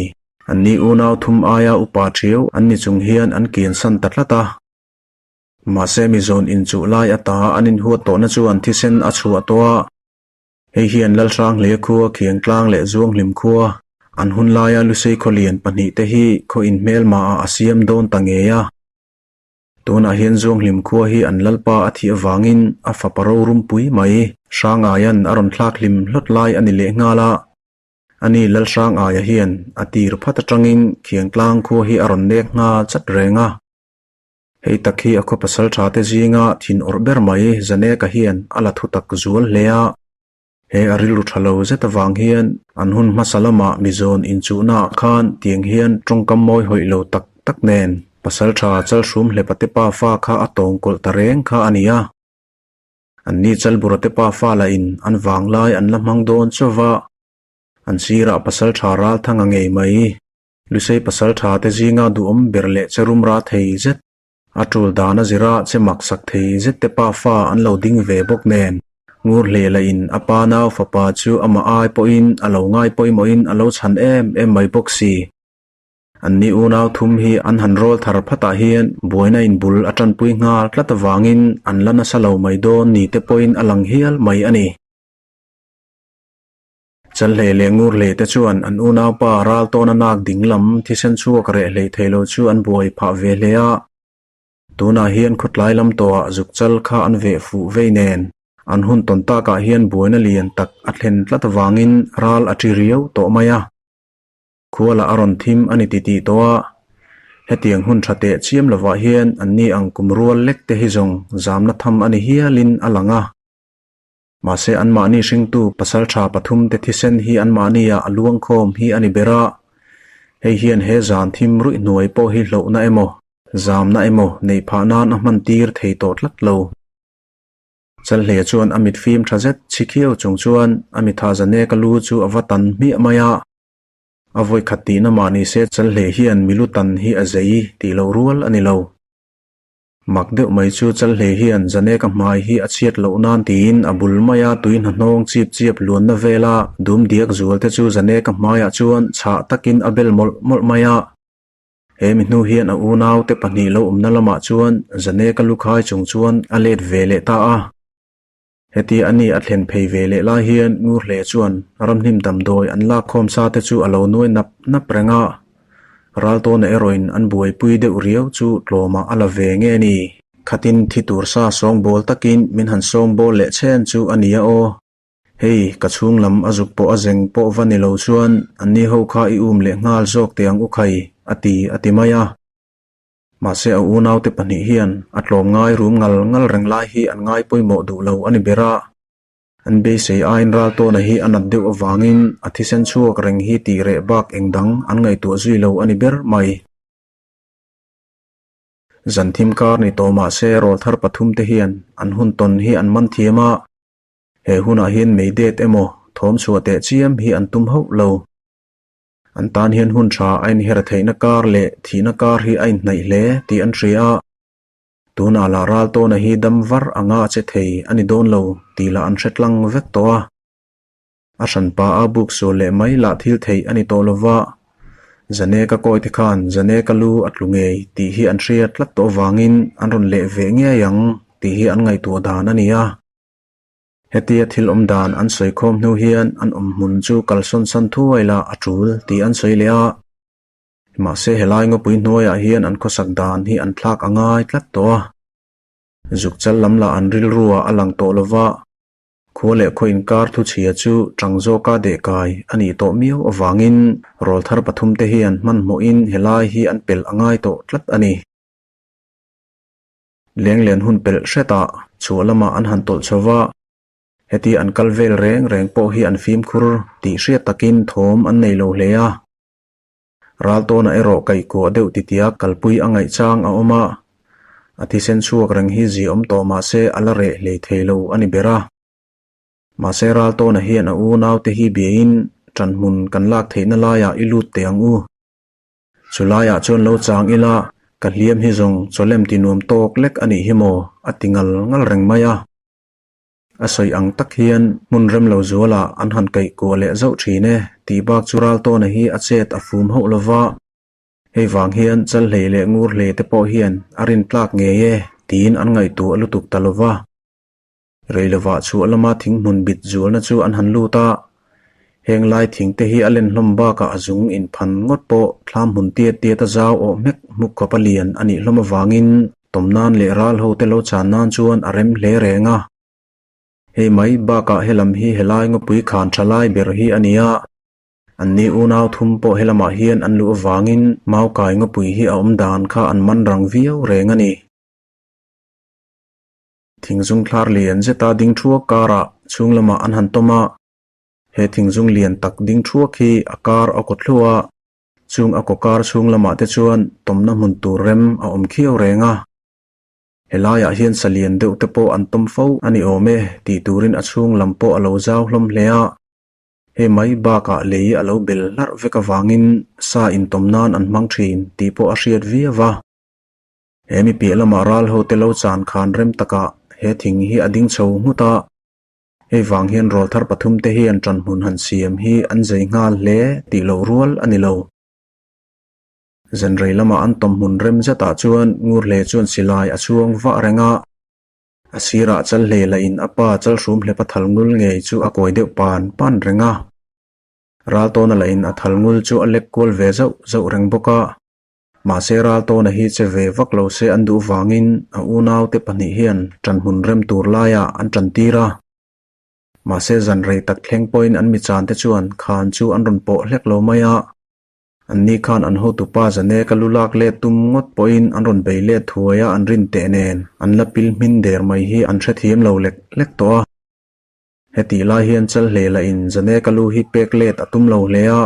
Anni unau thum aia upa thiau an ni chung hian an kiansan ta tlat a. Mahse mizawn inchuh lai ata an inhuat tawhna chuan thisen a chhuah tawh a. Hei hian Lalhranghlei khua, Khiangtlang leh Zuanghlim khua, an hun laia Lusei khawlian pahnihte hi khaw inhmelmaah a siam dawn ta ngei a. Tunah hian Zuanghlim khua hi an lalpa a thih avangin a fapa rorumpui mai Hrangaia'n a rawn thlak hlim hlawt lai a ni lehnghal a. Ani Lalhrangaia hian a tir phat atangin Khiangtlang khua hi a rawn nek nghal chat reng a. Hei tak hi a khaw pasal tha te zinga thin awrh ber mai Zaneka hian a la thu tak zual hle a. He a rilru tha lo zet avang hian an hun hmasa lamah mizawn inchuhna ah khan tiang hian tawngkam mawi hawih lo tak tak nen pasal tha Chalhrum hlepa te pa fa kha a tawng kawlh ta reng kha a ni a. Anni Chalbura te pa fa lah in an vanglai an la hmang dawn chauh va, an sirah pasal tha Ralthanga ngei mai. Lusei pasal tha te zinga duhawm ber leh che rum ra thei zet, a tul dan a zira che mak sak thei zet te pa fa an lo ding ve bawk nen, ngur hleh lah in a pa nau fapa chu amah ai pawhin a lo ngai pawimawhin a lo chhan em em mai bawk si. Anni unau thum hi an han rawl thar phatah hian buaina in bul a tanpui nghal tlat avangin an la nasa lo mai dawn ni te pawhin a lang hial mai a ni. Chalhlei leh Ngurhlei te chuan an unaupa Raltawna nak ding lam thisen chhuak reh hlei thei lo chu an buai phah ve hle a. Tunah hian khawtlai lam tawhah zuk chal kha an veh fuh vei nen an hun tawn takah hian buaina lian tak a thlen tlat avangin ral a ṭi riau tawh mai a. Khualah a rawn thim a ni titih tawh a. Hetiang hun ṭha teh chiam lovah hian anni ang kum rual lek te hi zawng zamna tham a ni hialin a lang a. Mahse anmahni hringtu pasal tha pathumte thisen hi anmahnia a luangkhawm hi a ni ber a, hei hian he zan thim ruih hnuai pawh hi hlauhna emaw, zamna emaw neih phah nan a hman tir thei tawh tlat lo. Chalhleia chuan a mit fim tha zet chhi khiau chung chuan a mitha Zaneka lu chu a va tan hmiah mai a. A vawikhat tihna mah nise Chalhlei hian milu tan hi a zei tih loh rual a ni lo. Mak deuh mai chu Chalhlei hian Zaneka hmai hi a chhiat loh nan tiin a bul maia tui hnahnawng chip chiap luanna vela dum diak zual te chu Zaneka hmaiah chuan chhah takin a bel mawlh mawlh mai a. He mi hnu hian a unau te pahnih lo awmna lamah chuan Zaneka lukhai chung chuan a let ve leh ta a. Heti a ni a thlen phei ve leh lai hian Ngurhle chuan ramhnim damdawi an lak khawm sa te chu a lo nuai nap nap reng a, Raltawna erawhin an buaipui deuh riau chu tlawmah a la ve nge ni? Khatin thi tur sa sawngbawl takin min han sawngbawl leh chhen chu a nia aw. Hei, ka chhung lam a zuk pawh a zeng pawh va ni lo chuan anni ho kha i um leh nghal zawk teh ang u khai, a ti a ti mai a. Mahse a unaute pahnih hian a tlawmngai rum ngal ngal reng lai hi an ngai pawimawh duh lo a ni ber a. An beisei aiin Raltawna hi a nat deuh avangin a thisen chhuak reng hi tih reh bak eng dang an ngaihtuah zui lo a ni ber mai. Zan thim kar ni tawh mahse rawlthar pathumte hian an hun tawn hi an man thiam a, he hunah hian meidet emaw thawm chhuah teh chiam hi an tum hauh lo. An tan hian hun tha a inher theihna kar leh thihna kar hi a inhnaih hle tih an hria a. Tunah lah Raltawna hi dam var anga a che thei a ni dawn lo tih lah an hre tlang vek tawh a. A hranpa a buk sual leh mai lah thil theih a ni tawh lo va, Zaneka kawi te khan Zaneka lu a tlu ngei tih hi an hria tlat tawh avangin an rawn leh ve ngei ang tih hi an ngaihtuah dan a ni a. Hetia thil awm dan an sawi khawm hnu hian an awm hmun chu kalsawn san thuai la a tul tih an sawi leh a. Mahse helai ngawpui hnuaiah hian an khawsak dan hi an thlak a ngai tlat tawh a. Zuk chal lam lah an rilruah a lang tawh lova, khua leh khaw inkar thuchhia chu tang zawka dehkai a nih tawh miau avangin rawlthar pathumte hian hmanhmawhin helai hi an pelh a ngai tawh tlat a ni. Lenglen hun pelh hretah chhuah lamah an han tawlh chho va, heti an kal vel reng reng pawh hi an fimkhur tih hriat takin thawm an nei lo hle a. Raltawna erawh kaihkuah deuh titia kalpui a ngaih chang a awm a, a thisen chhuak reng hi ziaawm tawh mah se a la reh hlei thei lo a ni ber a. Mahse Raltawna hian a unaute hi biain ṭanhmun kan lak theihna laiah i lut teh ang u. Chulaiah chuan lo chang ila ka hliam hi zawng chawlem ti nuam tawk lek a nih hi maw a ti ngal ngal reng mai a. A sawi ang tak hian hmun rem lo zualah an han kaih kuah leh zauh thin e tih bak chu Raltawna hi a chet a fum hauh lo va, hei vang hian Chalhlei leh Ngurhlei te pawh hian a rin tlak ngei e tiin an ngaihtuah lutuk ta lo va. Rei lovah chhuah lama thing hmun bit zualna chu an han lut a, heng lai thing te hi a len hlawm bakah a zung inphan ngawt pawh thlam hmun tiat tiat a zau awh hmek hmuk khawp a lian a nih hlawm avangin Tawm nan leh ral ho te lo chan nan chuan a rem hle reng a. Hei mai bakah helam hi helai ngawpui khan tha lai ber hi a ni a. An ni unau thum pawh helamah hian an luh avangin Maukai ngawpui hi a awm dan kha an man rang viau reng a ni. Thingzung thlar lian zeta ding thuak karah chhung lamah an han tawm a. He thingzung lian tak ding thuak hi a kar a kaw thluah a. Chung a kawkar chhung lamah te chuan tawmna hmun tur rem a awm khiau reng a. Helaiah hian salian deuh te pawh an tawm fo a ni awm e tih turin a chhung lam pawh a lo zau hlawm hle a. Hei mai bakah lei a lo bel hlarh vek avangin sa intawm nan an hmang thin tih pawh a hriat viau a. He mi piah lamah ral ho te lo chan khan rem takah he thing hi a ding chho nghut a. Hei vang hian rawlthar pathumte hian ṭanhmun han siam hi an zei nghal hle tih loh rual a ni lo. Zanrei lama an tawmhmun rem zetah chuan Ngurhle chuan silai a chhuang vah reng a, a sirah Chalhle lahin a pa Chalhrum hlepa thal ngul ngei chu a kawi deuh pan pan reng a. Raltawna lahin a thal ngul chu a lek kual ve zauh zauh reng bawk a. Mahse Raltawna hi che ve vak lo se an duh vangin a unaute pahnih hian ṭanhmun rem tur laiah an ṭantir a. Mahse zan rei tak thleng pawhin an michante chuan khan chu an rawn pawh hlek lo mai a. Anni khan an hotupa Zaneka lu lak let tum ngawt pawhin an rawn bei let thuai a an rin teh nen an la pil hmin der mai hi an hrethiam lo lek lek tawh a. Hetih lai hian Chalhle lahin Zaneka lu hi pek let a tum lo hle a,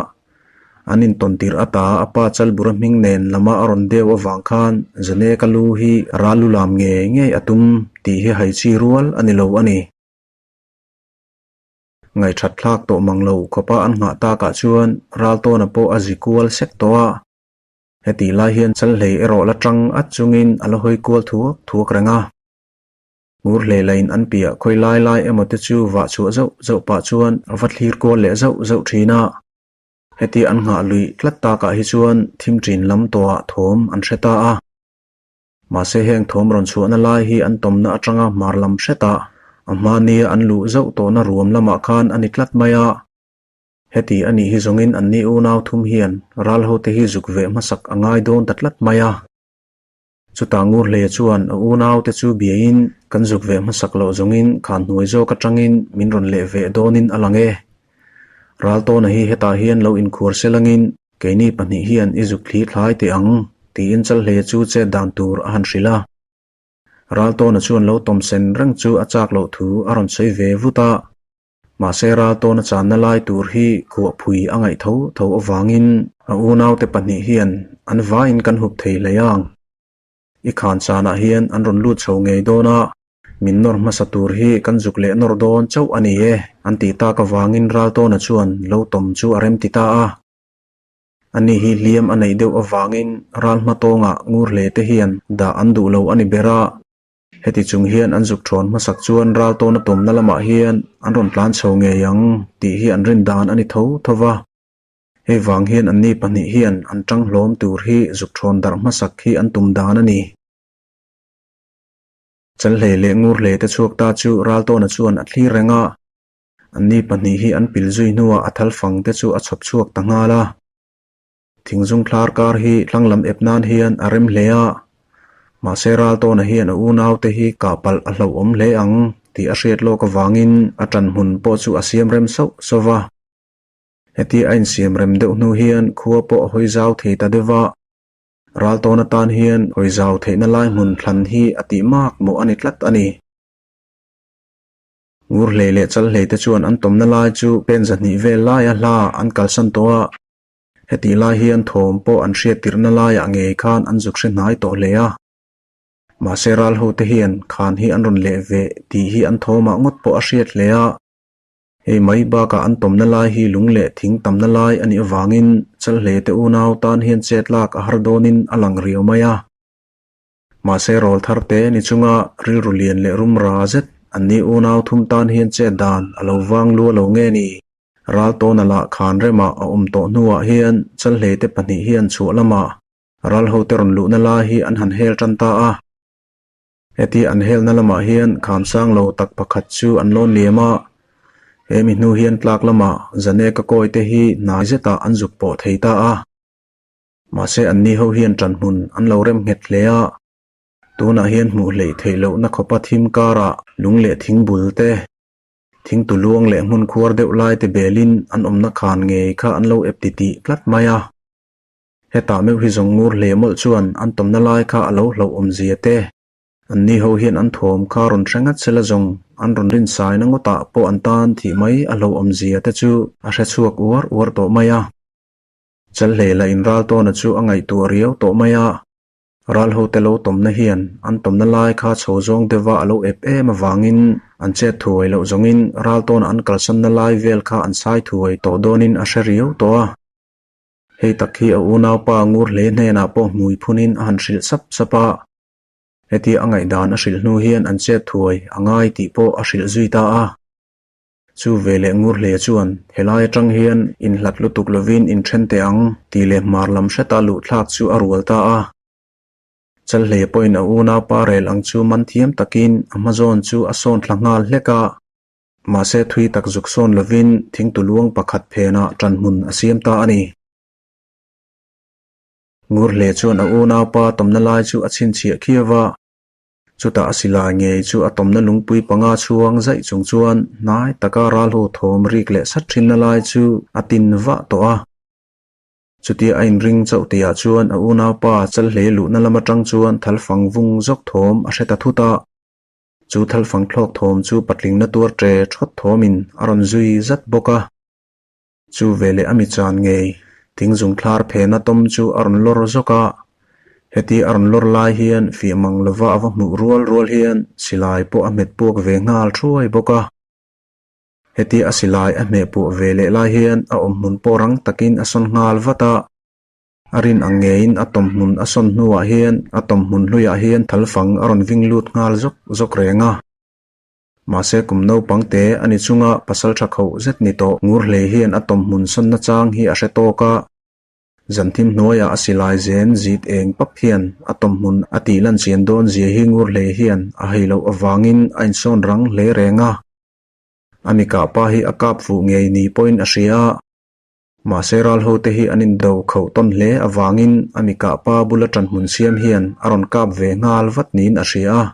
an intawn tirh ata a pa Chalbura hming nen lama a rawn deuh avang khan Zaneka lu hi ral lu lam ngei ngei a tum tih hi haichi rual a ni lo a ni. Ngaihthat thlak tawh mang lo khawpa an nghah takah chuan Raltawna pawh a zi kual sek tawh a. Hetih lai hian Chalhlei erawh la tang at chungin a la hawi kual thuak thuak reng a. Ngur hle lain an piah khawi lai lai emaw te chu vah chhuah zauh zauh pah chuan a va thlir kual leh zauh zauh thin a. Hetia an nghah luih tlat takah hi chuan thim ṭin lam tawhah thawm an hre ta a. Mahse heng thawm rawn chhuahna lai hi an tawmna atanga hmar lam hretah a hma nia an luh zauh tawhna ruam lamah khan a ni tlat mai a. Heti a nih hi zawngin anni unau thum hian ral hote hi zuk veh hmasak a ngai dawn ta tlat mai a. Chutah Ngurhleia chuan a unaute chu biain kan zuk ve hmasak loh zawngin khan hnuai zawk atangin min rawn leh ve dawnin a lang e. Raltawna hi hetah hian lo inkhuar selangin keini pahnih hian i zuk thli thlai teh ang tiin Chalhleia chu chet dan tur a han hrilh a. Raltawna chuan lo tawm sen reng chu a chak loh thu a rawn sawi ve vut a. Mahse Raltawna channa lai tur hi khuahphui a ngaih tho tho avangin a unaute pahnih hian an vaiin kan hup thei hlei ang. I khan chanah hian an rawn lut chho ngei dawn a, min nawr hmasa tur hi kan zuk leh nawr dawn chauh a ni e an tih tak avangin Raltawna chuan lo tawm chu a rem ti ta a. Ani hi hliam a neih deuh avangin ral hmatawngah ngur hle te hian dah an duh lo a ni ber a. Heti chung hian an zuk thawn hmasak chuan ral tawna tumna lamah hian an rawn tlan chho ngei ang tih hi an rin dan a ni tho tho va. Hei vang hian anni pahnih hian an tang hlawm tur hi zuk thawn darh hmasak hi an tum dan a ni. Chalhlei leh Ngurhlei te chhuak ta chu Raltawna chuan a thlir reng a, anni pahnih hi an pil zui hnuah a thal fang te chu a chhawp chhuak ta nghal a. Thingzung thlar kar hi thlang lam ep nan hian a rem hle a, mahse Raltawna hian a unaute hi kah palh a hlauhawm hle ang tih a hriat lawk avangin a ṭan hmun pawh chu a siam rem sauh sauh va. Hetia a insiam rem deuh hnu hian khua pawh a hawi zau thei ta deuh va, Raltawna tan hian hawi zau theihna lai hmun thlan hi a tih mak mawh a ni tlat a ni. Ngurhlei leh Chalhlei te chuan an tawmna lai chu pen zahnih vel laia hla an kalsan tawh a. Hetih lai hian thawm pawh an hriat tirhna laiah ngei khan an zuk hre hnai tawh hle a. Mahse ral hote hian khan hi an rawn leh ve tih hi an thawmah ngawt pawh a hriat hle a. Hei mai bakah an tawmna lai hi lung leh thing tamna lai a nih avangin Chalhle te unau tan hian chet lak a har dawnin a lang riau mai a. Mahse rawl thar te ni chunga rilru lian leh rum ra zet an ni unau thum tan hian chet dan a lo vang lua lo nge ni? Ral tawna lah khan remah a awm tawh hnuah hian Chalhlei te pahnih hian chhuah lamah ral hote rawn luhna lai hi an han hel tan ta a. Heti an helna lamah hian kham sang lo tak pakhat chu an lawn liam a, he mi hnu hian tlak lamah Zaneka kawi te hi hnai zetah an zuk pawh thei ta a. Mahse anni ho hian ṭanhmun an lo rem nghet hle a, tunah hian hmuh hleih theih lohna khawpa thim karah lung leh thing bul te, thing tu luang leh hmun khuar deuh lai te belin an awmna khan ngei kha an lo ep titih tlat mai a. Hetah meuh hi zawng ngur hle mawlh chuan an tawmna lai kha a lo hlauh awmzia te, anni ho hian an thawm kha rawn hre ngat sela zawng an rawn rinsaina ngawtah pawh an tan thih mai a hlauh awmzia te chu a hre chhuak uar uar tawh mai a. Chalhlei la in ral tawna chu a ngaihtuah riau tawh mai a, ral hote lo tawmna hian an tawmna lai kha chho zawng deuha a lo ep em avangin an chet thuai loh zawngin ral tawna an kalsanna lai vel kha an sai thuai tawh dawnin a hre riau tawh a. Hei tak hi a unaupa ngur hle hnenah pawh hmui phunin a han hrilh sap sap a, hetia a ngaihdan a hrilh hnu hian an chet thuai a ngai tih pawh a hrilh zui ta a. Chu veleh ngur hle chuan helai atang hian inhlat lutuk lovin inthen teh ang tih leh hmar lam hreta luh thlak chu a rual ta a. Chalhle pawhin a unaupa rel ang chu man thiam takin a hma zawn chu a sawn thla nghal hlek a. Mahse thui tak zuk sawn lovin thingtu luang pakhat phenah ṭanhmun a siam ta a ni. Ngur hle chuan a unaupa tawmna lai chu a chhinchhiah khiau va. Chutah a silai ngei chu a tawmna lungpui panga chhuang zaih chung chuan hnai taka ralho thawm rik leh sat thinna lai chu a tin vah tawh a. Chutia a inring chauh tihah chuan a unaupa Chalhlei luhna lam atang chuan thalfang vung zawk thawm a hre ta thut a. Chu thalfang thlawk thawm chu patlingna tuar ṭe ṭhawt thawmin a rawn zui zat bawk a. Chu veleh a mi chan ngei, thingzung thlar phena tawm chu a rawn lawr zawk a. Heti a rawn lawr lai hian fiah mang lova a va hmuh rual rual hian silai pawh a hmet puak ve nghal thuai bawk a. Heti a silai a hmeh puah ve leh lai hian a awmhmun pawh rang takin a sawn nghal vat a. A rin ang ngeiin a tawmhmun a sawn hnuah hian a tawmhmun hluiah hian thalfang a rawn ving lut nghal zawk zawk reng a. Mahse kum naupang te a ni chunga pasal tha khoh zet ni tawh ngur hlei hian a tawmhmun sawnna chang hi a hre tawk a. Zanthim hnuaiah a silai zen zit eng pap hian a tawmhmun a tih lan chian dawn zia hi ngur hlei hian a hei loh avangin a insawn rang hle reng a. A mi kah pa hi a kap fuh ngei ni pawhin a hria a. Mahse ral hote hi an indo khoh tawn hle avangin a mi kah pa bula ṭanhmun siam hian a rawn kap ve nghal vat niin a hria a.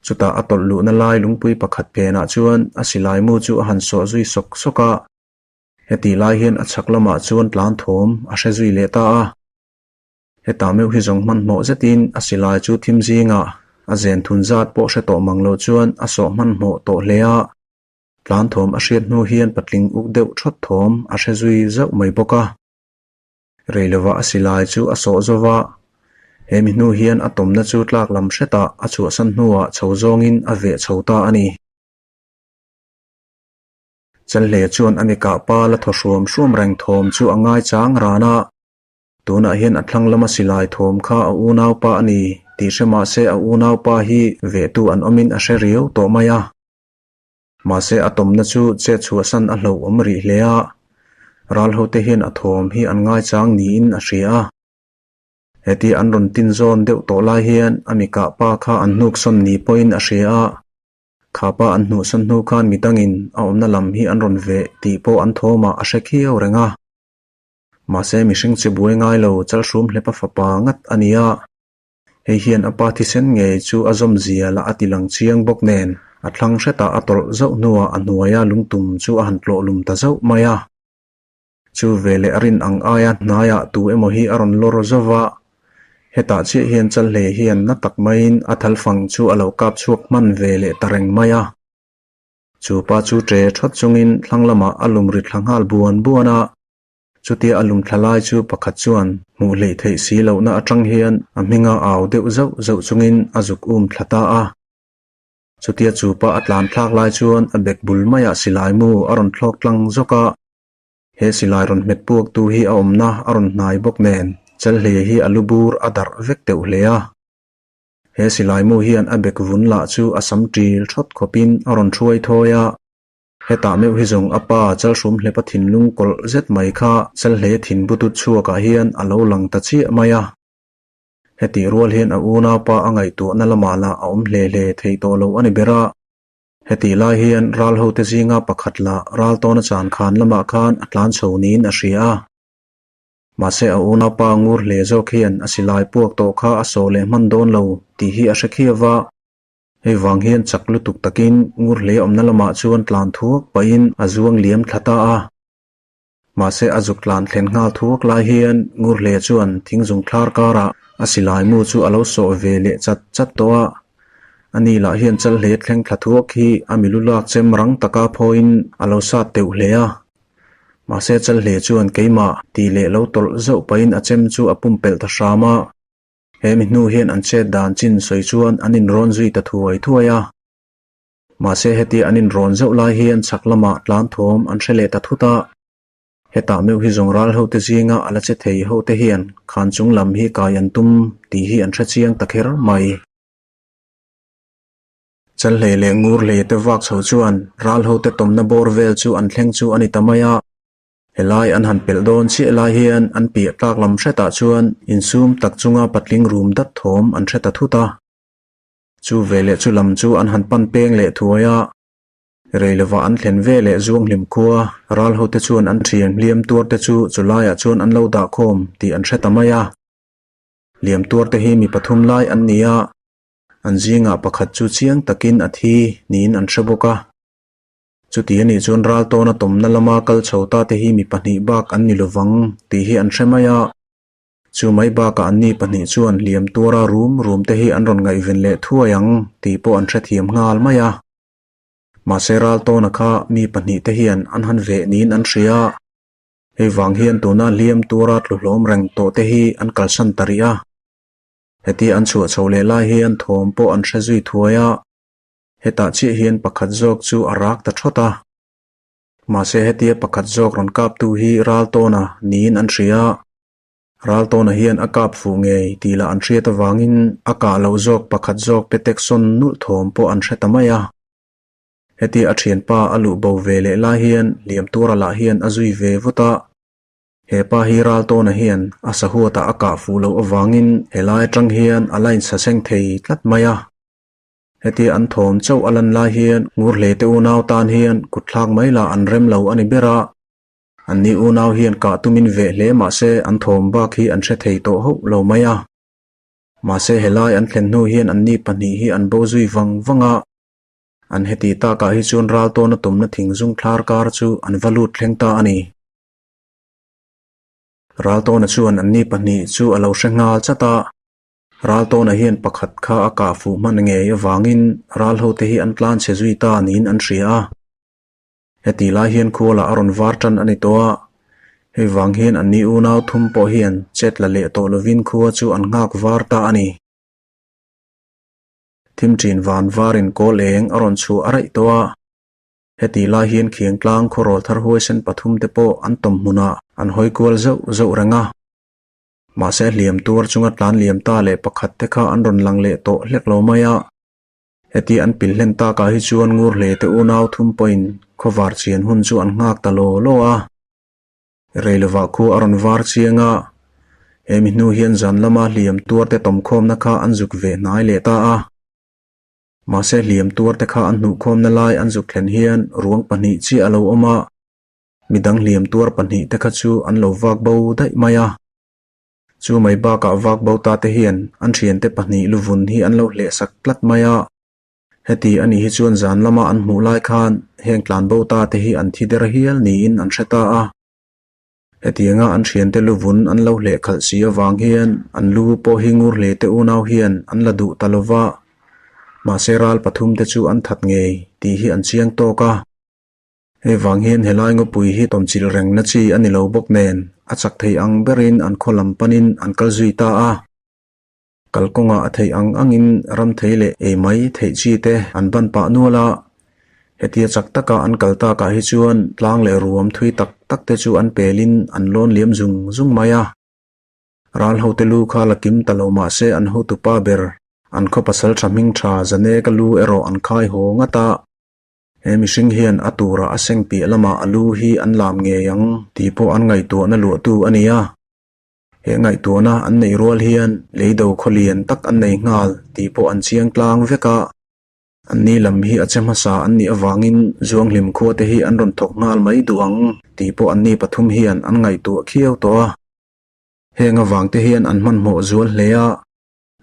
Chutah a tawlh luhna lai lungpui pakhat phenah chuan a silai mu chu a han sawh zui sawk sawk a. Hetih lai hian a chhak lamah chuan tlan thawm a hre zui leh ta a. Hetah meuh hi zawng hmanhmawh zetin a silai chu thim zingah a zen thun zat pawh hre tawh mang lo chuan a sawh hmanhmawh tawh hle a. Tlan thawm a hriat hnu hian patling uk deuh thawt thawm a hre zui zauh mai bawk a. Rei lovah a silai chu a sawh zo va, he mi hnu hian a tawmna chu tlak lam hretah a chhuahsan hnuah chho zawngin a veh chho ta a ni. Chalhle chuan a mi kah pa la thaw hruam hruam reng thawm chu a ngai chang ran a, tunah hian a thlang lama silai thawm kha a unaupa a ni tih hre mah se a unaupa hi vehtu an awmin a hre riau tawh mai a. Mahse a tawmna chu chet chhuahsan a hlauhawm rih hle a, ral hote hian a thawm hi an ngaichang niin a hria a. Hetia an rawn tin zawn deuh tawh lai hian a mi kah pa kha an hnuksawn ni pawhin a hria a. Kha pa an hnuhsawn hnu khan midangin a awmna lam hi an rawn veh tih pawh an thawmah a hre khiau reng a. Mahse mihring che buai ngai lo chalhrum hlepa fapa ngat a ni a. Hei hian a pa thisen ngei chu a zawm zia lah a ti lang chiang bawk nen a thlang hretah a tawlh zauh hnuah a hnuaia lungtum chu a han tlawh lum ta zauh mai a. Chu veleh a rin ang aia hnaiah tu emaw hi a rawn lawr zauh va, hetah chiah hian Chalhlei hian na tak maiin a thalfang chu a lo kap chhuak hman ve leh ta reng mai a. Chu pa chu ṭe ṭhawt chungin thlang lamah a lum ri thla nghal buan buan a, chutia a lum thla lai chu pakhat chuan hmuh hleih theih si lohna aṭang hian a hminga au deuh zauh zauh chungin a zuk um thla ta a. Chutia chu pa a tlan thlak lai chuan a bek bul maiah silai mu a rawn thlawk tlang zawk a. He silai rawn hmet puaktu hi a awmna a rawn hnai bawk nen Chalhlei hi a lu bur a darh vek deuh hle a. He silai mu hian a bek vun lah chu a sam ṭil ṭhawt khawpin a rawn ṭhuai thawi a. Hetah meuh hi zawng a pa Chalhrum hlepa thinlung kawlh zet mai kha Chalhlei thin butut chhuakah hian a lo lang ta chiah mai a. Hetih rual hian a unaupa a ngaihtuahna lamah lah a awm hle hle thei tawh lo a ni ber a. Hetih lai hian ral hote zinga pakhat lah ral tawna chan khan lamah khan a tlan chho niin a hria a. Mahse a unaupa ngur hle zawk hian a silai puak tawh kha a sawh leh hman dawn lo tih hi a hre khiau va. Hei vang hian chak lutuk takin ngur hle awmna lamah chuan tlan thuak pahin a zuang liam thla ta a. Mahse a zuk tlan thlen nghal thuak lai hian Ngurhle chuan thingzung thlar karah a silai mu chu a lo sawh ve leh chat chat tawh a. Ani lah hian Chalhle thleng thla thuak hi a milu lak chem rang taka phawiin a lo sat teuh hle a. Mahse Chalhle chuan keimah tih leh lo tawlh zauh pahin a chem chu a pumpelh ta hram a. He mi hnu hian an chet dan chin sawi chuan an inrawn zui ta thuai thuai a. Mahse hetia an inrawn zauh lai hian chhak lamah tlan thawm an hre leh ta thut a. Hetah meuh hi zawng ral hote zinga a la che thei hote hian khan chung lam hi kai an tum tih hi an hre chiang ta kher mai. Chalhlei leh Ngurhlei te vak chho chuan ral hote tawmna bawr vel chu an thleng chu a ni ta mai a. Helai an han pelh dawn chiah lai hian an piah tlak lam hretah chuan insum tak chunga patling rum dat thawm an hre ta thut a. Chu veleh chu lam chu an han pan peng leh thuai a, rei lova an thlen veleh Zuanghlim khua ral hote chuan an thian hliam tuar te chu chu laiah chuan an lo dah khawm tih an hre ta mai a. Hliam tuar te hi mi pathum lai an ni a, an zingah pakhat chu chiang takin a thi niin an hre bawk a. Chuti anih chuan ral tawna tawmna lama kal chho ta te hi mi pahnih bak an ni lovang tih hi an hre mai a. Chu mai bakah anni pahnih chuan hliam tuara rum rum te hi an rawn ngaihven leh thuai ang tih pawh an hrethiam nghal mai a. Mahse Raltawna kha mi pahnih te hian an han veh niin an hria a, hei vang hian tuna hliam tuara tlu hlawm reng tawh te hi an kalsan ta rih a. Hetia an chhuah chho leh lai hian thawm pawh an hre zui thuai a, hetah chiah hian pakhat zawk chu a rak ta thawt a. Mahse hetia pakhat zawk rawn kaptu hi Raltawna niin an hria a, Raltawna hian a kap fuh ngei tih lah an hriat avangin a kah loh zawk pakhat zawk petek sawn nulh thawm pawh an hre ta mai a. Hetia a thianpa a luh bo ve leh lai hian hliam tura lah hian a zui ve vut a. He pa hi Raltawna hian a sahuatah a kah fuh loh avangin helai atang hian a la insaseng thei tlat mai a. Hetia an thawm chauh a lan lai hian Ngurhlei te unau tan hian kut thlak mai lah an rem lo a ni ber a. Anni unau hian kah tumin veh hle mah se an thawm bak hi an hre thei tawh hauh lo mai a. Mahse helai an thlen hnu hian anni pahnih hi an bo zui vang vang a. An heti takah hi chuan ral tawna tumna thingzung thlar kar chu an va lut thleng ta a ni. Raltawna chuan anni pahnih chu a lo hre nghal chat a. Raltawna hian pakhat kha a kah fuh hman ngei avangin ral hote hi an tlan chhe zui ta niin an hria a. Heti lai hian khualah a rawn var tan a ni tawh a, hei vang hian anni unau thum pawh hian chet la leh tawh lovin khua chu an nghak var ta a ni. Thim ṭin van varin kawl eng a rawn chhuah a raih tawh a. Heti lai hian Khiangtlang khuarawl thar huaisen pathum te pawh an tawm hmunah an hawi kual zauh zauh reng a. Mahse hliam tuar chunga tlan liam ta leh pakhat te kha an rawn lang leh tawh hlek lo mai a. Heti an pil hlen takah hi chuan Ngurhle te unau thum pawhin khawvar chian hun chu an nghak ta law law a. Rei lovah khu a rawn var chiang a. He mi hnu hian zan lama hliam tuar te tawmkhawmna kha an zuk ve hnai leh ta a. Mahse hliam tuar te kha an hnuhkhawmna lai an zuk thlen hian ruang pahnih chiah a lo awm a, midang hliam tuar pahnih te kha chu an lo vak bo daih mai a. Chu mai bakah vak bo ta te hian an thiante pahnih luvun hi an lo hlehsak tlat mai a. Heti a nih hi chuan zan lama an hmuh lai khan heng tlan bo ta te hi an thi der hial niin an hre ta a. Hetianga an thiante luvun an lo hleh khalh si avang hian an lu pawh hi ngur hle te unau hian an la duh ta lova, mahse ral pathum te chu an that ngei tih hi an chiang tawk a. Hei vang hian helai ngawpui hi tawmchilh rengna chi a ni lo bawk nen a chak thei ang berin an khaw lam panin an kal zui ta a. Kalkawngah a theih ang angin ram thei leh ei mai theih chi te an ban pah nual a, hetia chak taka an kal takah hi chuan tlang leh ruam thui tak tak te chu an pelin an lawn liam zung zung mai a. Ral hote lu kha la kim ta lo mah se an hotupa ber, an khaw pasal tha hming tha Zaneka lu erawh an khai haw ngat a. He mihring hian a turah a seng piah lamah a lu hi an lam ngei ang tih pawh an ngaihtuahna luahtu a ni a. He ngaihtuahna an neih rual hian leido khaw lian tak an nei nghal tih pawh an chiang tlang vek a. Anni lam hi a che hmasa an nih avangin Zuanghlim khua te hi an rawn thawk nghal mai duh ang tih pawh anni pathum hian an ngaihtuah khiau tawh a. Heng avang te hian an hmanhmawh zual hle a.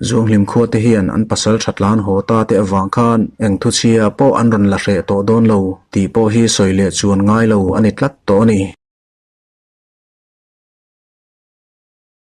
Zuanghlim khua te hian an pasal tha tlan haw ta te avang khan eng thuchhia pawh an rawn la hreh tawh dawn lo tih pawh hi sawi leh chuan ngai lo a ni tlat tawh a ni.